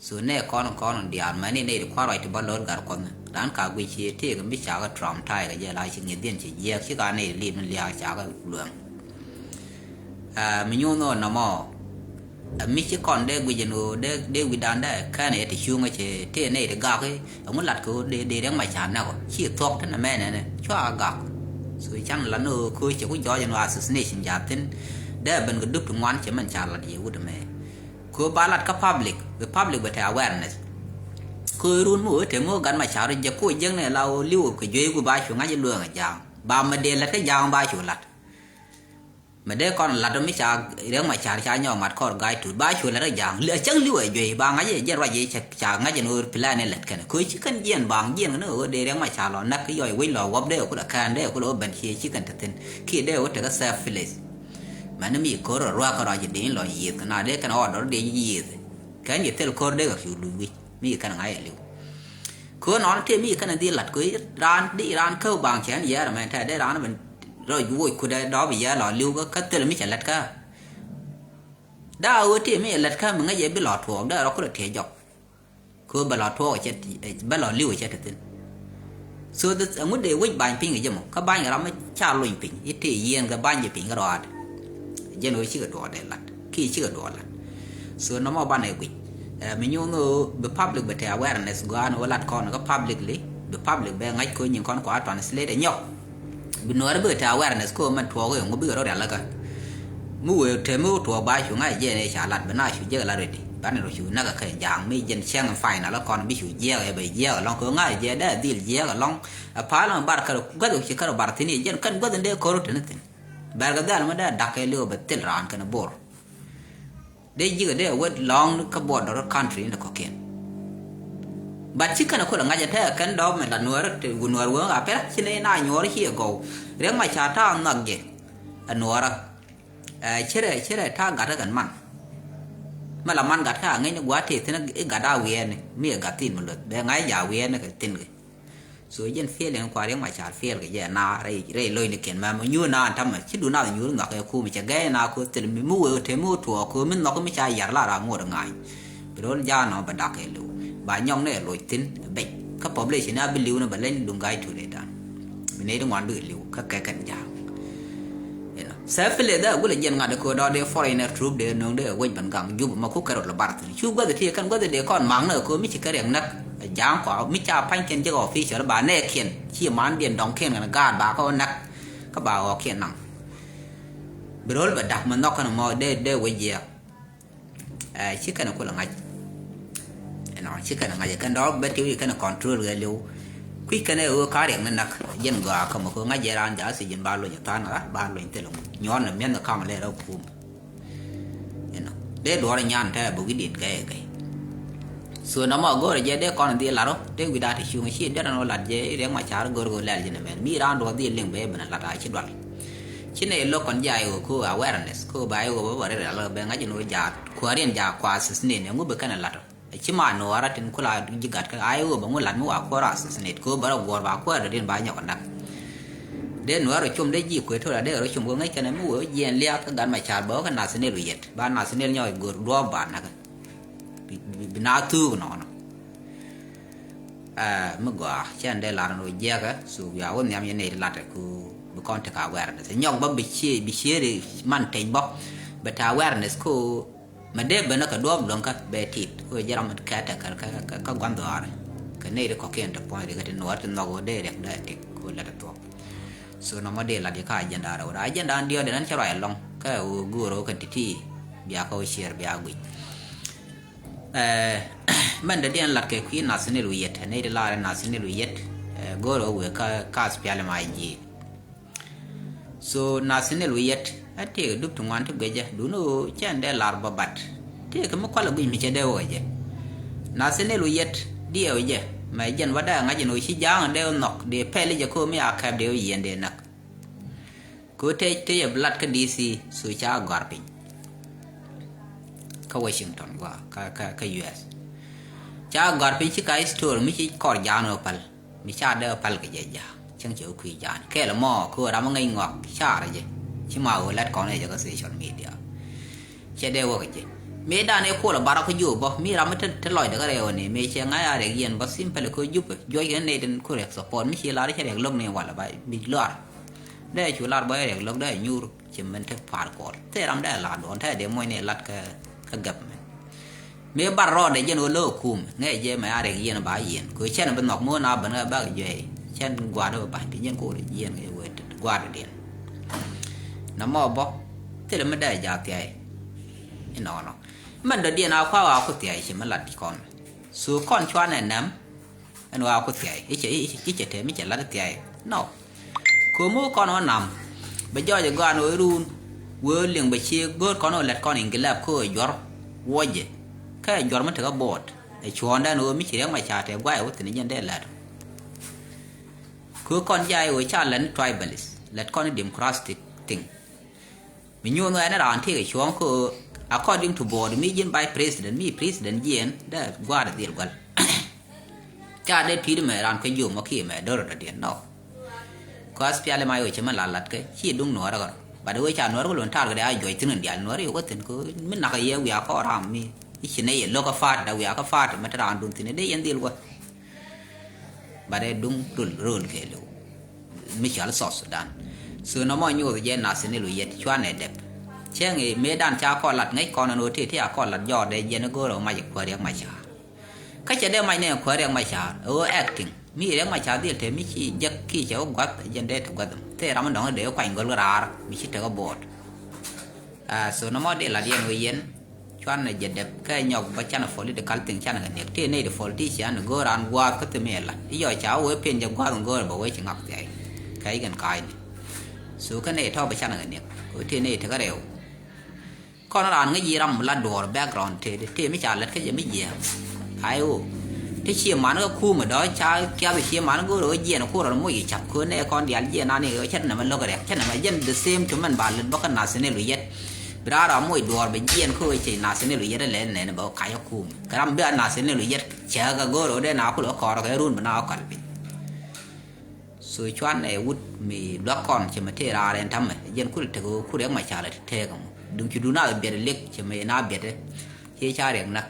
So nɛ kɔn kɔn diaal mɛ ni nɛy ti kua̱r ruac ti bä lo̱r gar Kuɔth ni ran ka guic ci tëëk mi cakɛ tram ta̱a̱ kɛ jɛ la ci ŋi̱th diɛn ci jiɛk ci ka nɛy ti li̱i̱m ni lia̱a̱ cakɛ luɛŋ. Ɛ mi nyuuth nɔ nɔmɔ. Ɛ mi ci kɔn dee guic ɛn ɣöö dee dee wi̱dan dee kɛn ɛ ti cuŋä cɛ tëë nɛy ti gak i̱ ɛŋu lat kɛ ɣöö dee dee riɛŋ ma ca näk ɔ ci thuɔ̱k ti nɛ mɛn ɛnɛ cua gak. So can lat ni ɣöö köö cɛ ku jɔɔc ɛn ɣöö assassination jaathin dee ben kɛ dup ti ŋuan cɛ mɛn ca lat yɛ wut ɛmɛ. Kö ba lat kä public bi public bɛ te awareness. Kö run mi wee te mi wee gat ma car jɛ ko jek ne la wee liw kɛ juey gu ba cu ŋa̱c lueŋ a ja̱a̱ŋ ba mɛ dee lat kä ja̱a̱ŋ ba cu lat. Mɛ dee kɔn lat mi ca riɛk ma car ca nyɔk mat kɔr ga̱a̱c tut ba cu lat kä ja̱a̱ŋ a cäŋ liw a juey ba ŋa̱c jɛ ruac jɛ ca ŋa̱c jɛ ni wee plan ni lat kɛn kö ci kɛn jiɛn baŋ jiɛn kɛn wee dee riɛk ma car lɔ nak kä yɔc wec lɔ wap dee ku la kään dee ku la wee ben cie ci kɛn te thin kiɛ dee wee te kä self place. Mɛn mi ko̱r rɔ ruakä rɔ ci dee in lɔ yieth kɛ na dee kɛn ɣɔt dɔr dee yieth. Kɛn ci thil ko̱r dee kɛ kiw luc wi̱c mi kɛn ŋa̱c liw. Ko̱r nɔn tëë mi kɛn dhil la̱t ko̱ raan di raan käw baŋ cɛn yɛɛr mɛn tɛ dee raan ben rɔ woc kudɛ dɔp yɛɛr lɔ liw kä thil mi cɛ la̱t kä. Daa ɣöö tëë mi cɛ la̱t kä mi ŋäc yɛ bi lɔ tuɔɔk dee rɔ kudɛ tiɛ jɔk. Kö bɛ lɔ tuɔɔk cɛ bɛ lɔ li̱w cɛ te thi̱n. So the ɛŋu dee wec bany piny kɛ jɛ mɔ kä bany kɛ ram mi ca lony piny i̱ tëë yieen kɛ bany jɛ piny kɛ rɔaat. Jɛn ɣöö cikɛ duɔɔk dee lat kiɛ cikɛ duɔɔk lat. So nɔmɔ banɛ guic. Ɛ mi nyuun ɣöö bi public bɛ te awareness gɔaa ni ɣöö lat kɔn kä publicly bi public bɛ ŋa̱c kö nyin kɔn kua translate ɛ nyɔk. Bi nuɔɔri bikɛ te awareness ko mɛn tuɔɔk i̱ ŋu bikɛ rɔ rial kä. Mi wee te mi wä tuɔɔk ba cu ŋa̱c jɛ ni ca lat bi na cu jiɛk lat redi. Banɛ rɔ cu näk kä ja̱a̱ŋ mi jɛn cɛŋ final kɔn bi cu jiɛk ɛ bɛ jiɛk alɔŋ kɛ ŋa̱c jɛ dee dhil jiɛk alɔŋ. Ɛ pal mɛ bar kärɛ gua̱th ci kärɛ bar thi̱n i̱ jɛn kɛn gua̱th in dee ko̱r te ni thi̱n. Bɛr kɛ dhɛl mɛ dee da̱k kɛ liw bɛ thil raan kɛn bor. Dee ji̱kɛ dee wet lɔ̱ŋ kä border country ni kɔ̱kiɛn. But ci kɛn a kulɛ ŋa̱c a tɛk kɛn dɔ̱k mɛ la nuäärä te gu nuäär weŋ a pɛr ci ni na nyuɔɔr ci ɛ gɔw. Riɛk ma ca ta̱a̱ nhɔk jɛ a nuɔɔrä. Ɛ cirɛ cirɛ ta̱a̱ gat kä kɛn man. Mɛ la man gat kä a ŋäcni gua̱a̱th tëë thi̱n i̱ gat a wiɛɛni mi ɛ gat thi̱n mi luth bɛ ŋa̱c ja̱ wiɛɛni kɛ thi̱n kɛ. So jɛn feeling kua Riɛk Macar feel kɛ jɛ na rɛy rɛy lo̱cnikiɛn mɛ mi nyuur na tamɛ ci dun na nyuur nhɔk kɛ kum cɛ gɛy na ko thil mi mi wee te mi wä tuɔɔk ko mi nhɔk mi ca yar la ra ŋot ŋa̱ny. Bi rol ja̱a̱n nɔ bɛ dak kɛ liw ba nyɔk ni ɛ loc thi̱n ɛ bec kä population a bi liw ni bɛ leny duŋ ga̱y tuut ɛ dan. Bi nɛy ti ŋuan bikɛ liw kä kɛ kɛn ja̱a̱n. Self place dee a gulɛ jiɛn ŋa̱t dee köö dɔ̱ dee foreigner troop dee nöŋ dee wec ben gaŋ Jubɛ mɛ ku kɛ rot lɛ bar thi̱n. Cu guäth ti kɛn guäth dee kɔn maŋ ni köö mi ci kɛ riɛk näk. Ja̱a̱ŋ kua mi ca pa̱nykiɛn jiäk official ba nɛɛkiɛn ci mandiɛn dɔŋkiɛn kɛn gaat ba kɛ wä näk. Kä ba ɣɔɔkiɛn naŋ. Bi ro̱l bɛ da̱k mɛ nhɔk kɛn mɔ dee dee wec jiɛk. Ɛ ci kɛn kulɛ ŋa̱c. Ɛnɔ ci kɛn ŋa̱c kɛn dɔɔk bɛ ti wi̱i̱ kɛn control kɛ liw. Kui̱ kɛn ɛ ɣöö ka riɛk ni näk jiɛn gɔaa kä mɛ kɛ ŋa̱c jɛ raan ja̱a̱ thiec ji̱n ba luny tha̱a̱n ɣa̱ ba luny thil ŋu nyuɔ̱n ni mi̱eth ni kam lɛ rɔ kum. Inɔ dee duɔr nyan tɛ bä wi̱diɛn gɛy gɛy. So nɔmɔ go̱o̱rɛ jɛ dee kɔn dhil lar ɔ dee wi̱da ti cuŋ ci derɛ nɔ lat jɛ i̱ Riɛk Macar go̱o̱r go̱o̱r lɛl ji̱n ɛmɛn mi raan duɔr dhil liŋ bɛ ben lat a ci dual. Ci nɛ lo̱k kɔn jɛ a i̱ ɣöö ko awareness ko ba i̱ ɣöö bä bä rɛl bɛ ŋa̱c in ɣöö jaat kuääriɛn jaat kuath thi̱n ɛŋu bɛ kɛn ɛ lat ɔ. Ci ma nuɔɔrä tin kula ji̱ gat kä a i̱ ɣöö bä ŋu lat mi wa kuäär assassinate ko bä rɔ guɔ̱ɔ̱r ba kuäär dɔ̱diɛn ba nyɔk kä näk. Dee nuäär rɔ com dee ji̱ kuet to̱ra dee rɔ com kɛ ŋäc kɛnɛ mi wee jiɛɛn liaak kä gat ma car bä wä kä nathaniel wi̱i̱ yɛt ba nathaniel nyɔk i̱ go̱r duɔɔp ba näkä. Bi, bi, bi na thuuk nɔnɔ. Ɛ mi gɔaa cɛn dee lar ni wä jiɛɛkä thuk ya wä nhiam yɛn nɛy ti lat ku bi kɔn ti ka awareness nyɔk bä bi cie bi cie ri man teny bä. Bɛ ta awareness ko. Mɛ dee ben kä duɔɔp luäŋkä bɛ tit wee jɛ ram kɛ tɛk kä kä kä gua̱n dhɔaarɛ. Kɛ nɛy ti kɔ̱kiɛn ti puɔ̱ny ri kä ti nuɔɔr ti nhɔk wee dee riɛk dee tik wee lät ti thuɔ̱k. So nɔmɔ dee lat yɛ kä agenda rɛw rɛw agenda an diɔ̱ɔ̱dɛ nan cɛ ruac ɛlɔ̱ŋ kä wee guur wee kɛn ti̱ti̱. Bia kä wee ciɛɛr bia guic. Ɛɛ mɛn dee diɛn lat kɛ kui̱ nathaniel wi̱i̱ yɛt nɛy ti laarɛ nathaniel wi̱i̱ yɛt. Ɛɛ go̱o̱r wee wee kä kä aspialim a ji̱. So nathaniel wi̱i̱ yɛt ɛ tëëkɛ dup ti ŋuan ti guic jɛ duni ɣöö cɛn dee lar bä bat. Tëëkɛ mi kualɛ guic mi cɛ dee wä jɛ. Nathaniel wi̱i̱ yɛt Diɛw jɛ mɛ jɛn wa dee ŋa̱c jɛn ɣöö ci ja̱a̱ŋ dee nhɔk dee pɛl jɛ ko̱o̱m mi a kɛp dee yieen dee näk. Kɛ ɣöö tëë tëë yɛ bi lat kä D C, so ca gɔ̱a̱r piny kä Washington gɔaa kä, kä, kä U S. Ca gɔ̱a̱r piny ci ka store mi ci kɔr ja̱a̱ŋ ɣöö päl. Mi ca dee päl kɛ jɛ ja̱a̱ŋ cäŋ cɛ wä kui̱ ja̱a̱ŋ kɛɛl mɔ kɛ ɣöö ram mi ŋäc ŋɔak carɛ jɛ. Ci ma ɣöö lat kɔn ɛ jɛ kä social media. Cɛ dee wä kɛ jɛ mëë dan ɛ kuɔl ɛ bar kä jiö bä mi ram mi te, te lɔcdɛ kä rɛw ni mëë cɛ ŋa̱c a rɛk yɛn bä simple kɛ Jupɛ juɔc kɛ nɛy tin ku rɛk support mi ci lar cɛ rɛk lo̱k ni walɛ ba bi luar. Dee cu lar bä rɛk lo̱k dee nyuur ci mɛn te par kɔɔl thɛ ram dee lar duɔn tɛ dee muɔc ni lat kä, kä government. Mëë bar rɔɔdɛ jɛn wä lo̱k kum ŋɛ jɛ mɛ a rɛk yɛn ba yɛn kɛ cɛn bi nhɔk muɔn a ben kä bak juɛy cɛn gua̱a̱r dee ba ba̱ny pi jɛn ko̱r yɛn kɛ wee gua̱a̱r diɛn. Na mɔ bɔ thilɛ mi dee ja̱a̱ thiay. Inɔnɔ mɛn dɔ̱diɛn a kua̱ a ku thiay ci mi lat kɔn. Su kɔn cuanɛ nɛm. Ɛn wa ku thiay icɛ, icɛ tɛm icɛ lat thiay. Nɔ ko̱mu kɔn wä nam bɛ jɔɔc ɛ gɔan wä run. Wee liŋ bɛ ci go̱o̱r kɔn wä lɛt kɔn iŋgilɛp kä wä juɔr. Wuɔcɛ kä ɛ juɔr mi tekɛ bo̱o̱t ɛ cuɔ̱ɔ̱ŋdɛn wä mi ci riɛk ma ca tɛ guay wä thi̱n jɛn dee lɛt. Kɛ kɔn jay wä ca lɛt ni tribalist lɛt kɔn ni democratic thing. Mi nyuun wɛn raan tëëkɛ cuɔ̱ɔ̱ŋ kä according to board mi ji̱n vice president mi president jiɛn dee gua̱a̱r dhil guäl. Ca dee pi̱i̱t mɛ raan kä jiöm wä kiɛ mɛ do̱r dɔ̱diɛn nɔ. Kɔs piali ma yo̱ cɛ mɛ la lat kɛ ci duŋ nuɔ̱ɔ̱rä kɛ rɔ. Bat wee ca nuɔ̱ɔ̱rä kɛ luɔ̱n ta̱a̱r kɛ dee a juɔc thi̱n kɛ diaal nuɔ̱ɔ̱rä yo̱ kä thi̱n kɛ mi nak kɛ yɛ wiaa kɔ ram mi i̱ ci nɛ yɛ lo̱k kä fa̱a̱t da wiaa kä fa̱a̱t mɛ te raan duŋ thi̱n dee yɛn dhil guäl. Bat ɛ duŋ röl röl kɛɛliw mi cɔal South Sudan. So nɔmɔ nyoth jɛ nath ni lu yet cuan ɛ dɛp. Cɛŋ ɛ mëë dan ca kɔn lat ŋäc kɔn ɛn ɣöö tëë tëë a kɔn lat jɔɔr dee jɛn i̱ go̱o̱r ɛ mac ɛ kuäär Riɛk Macar. Kä cɛ dee mac ni ɛ kuäär Riɛk Macar ɛ ɣöö acting mi Riɛk Macar dhil te mi ci jek ki cɛ wä gua̱th ɛ jɛn dee te gua̱th ɛm thëë ram mi dɔ̱ŋ dee wä kuany gɔl kä raar mi ci tek ɛ bo̱o̱t. Ah, so nɔmɔ di lat yɛn wee yɛn cuan jɛ dɛp kɛ nyɔk bä canɛ political thing canɛ kɛ niɛk ti ney di politician go̱o̱r an gua̱a̱th kä thimi ɛ lat i̱ yɔ ca wee pin jɛ gua̱a̱th go̱o̱r bä wee ci ŋak thiay. Kɛ ikɛn ka̱a̱cni so kä ney tɔ̱ bä canɛ kɛ niɛk wee ti ney ti kä rɛw. Kɔn raan ŋäc yi ram la duɔɔr background tëëdi tëë mi ca lät kä jɛ mi jiɛɛk. Ay ɣöö ti cie man kä kuumä dɔ̱ ca kiath cie man go̱o̱r ɣöö jiɛɛn kuurä moc yi cap köön nɛ kɔn diaal jiɛɛn ani ɣöö cä nɛmɛ lo̱k riɛk cä nɛmɛ jɛn the same to mɛn ba lät bä kä nath ni lu yɛt. Bi raar a moc duɔɔr bɛ jiɛɛn kä ɣöö cɛ nath ni lu yɛt lɛ nɛn bä kä kac kä kuumä kɛ ram bi a nath ni lu yɛt cɛ kɛ go̱o̱r ɣöö dee na kulɛ kɔɔr kɛ run bi na kä kɔl piny. So cuan ɛ wut mi luak kɔn cɛ mɛ tëë raar ɛn ta̱mɛ jɛn kul tek ɣöö kul Riɛk Macar ɛ te tëëk ɛmɔ duŋ ci duun a biɛt ɛ liɛk cɛ mɛ na biɛt ɛ. Ciɛ ca Riɛk näk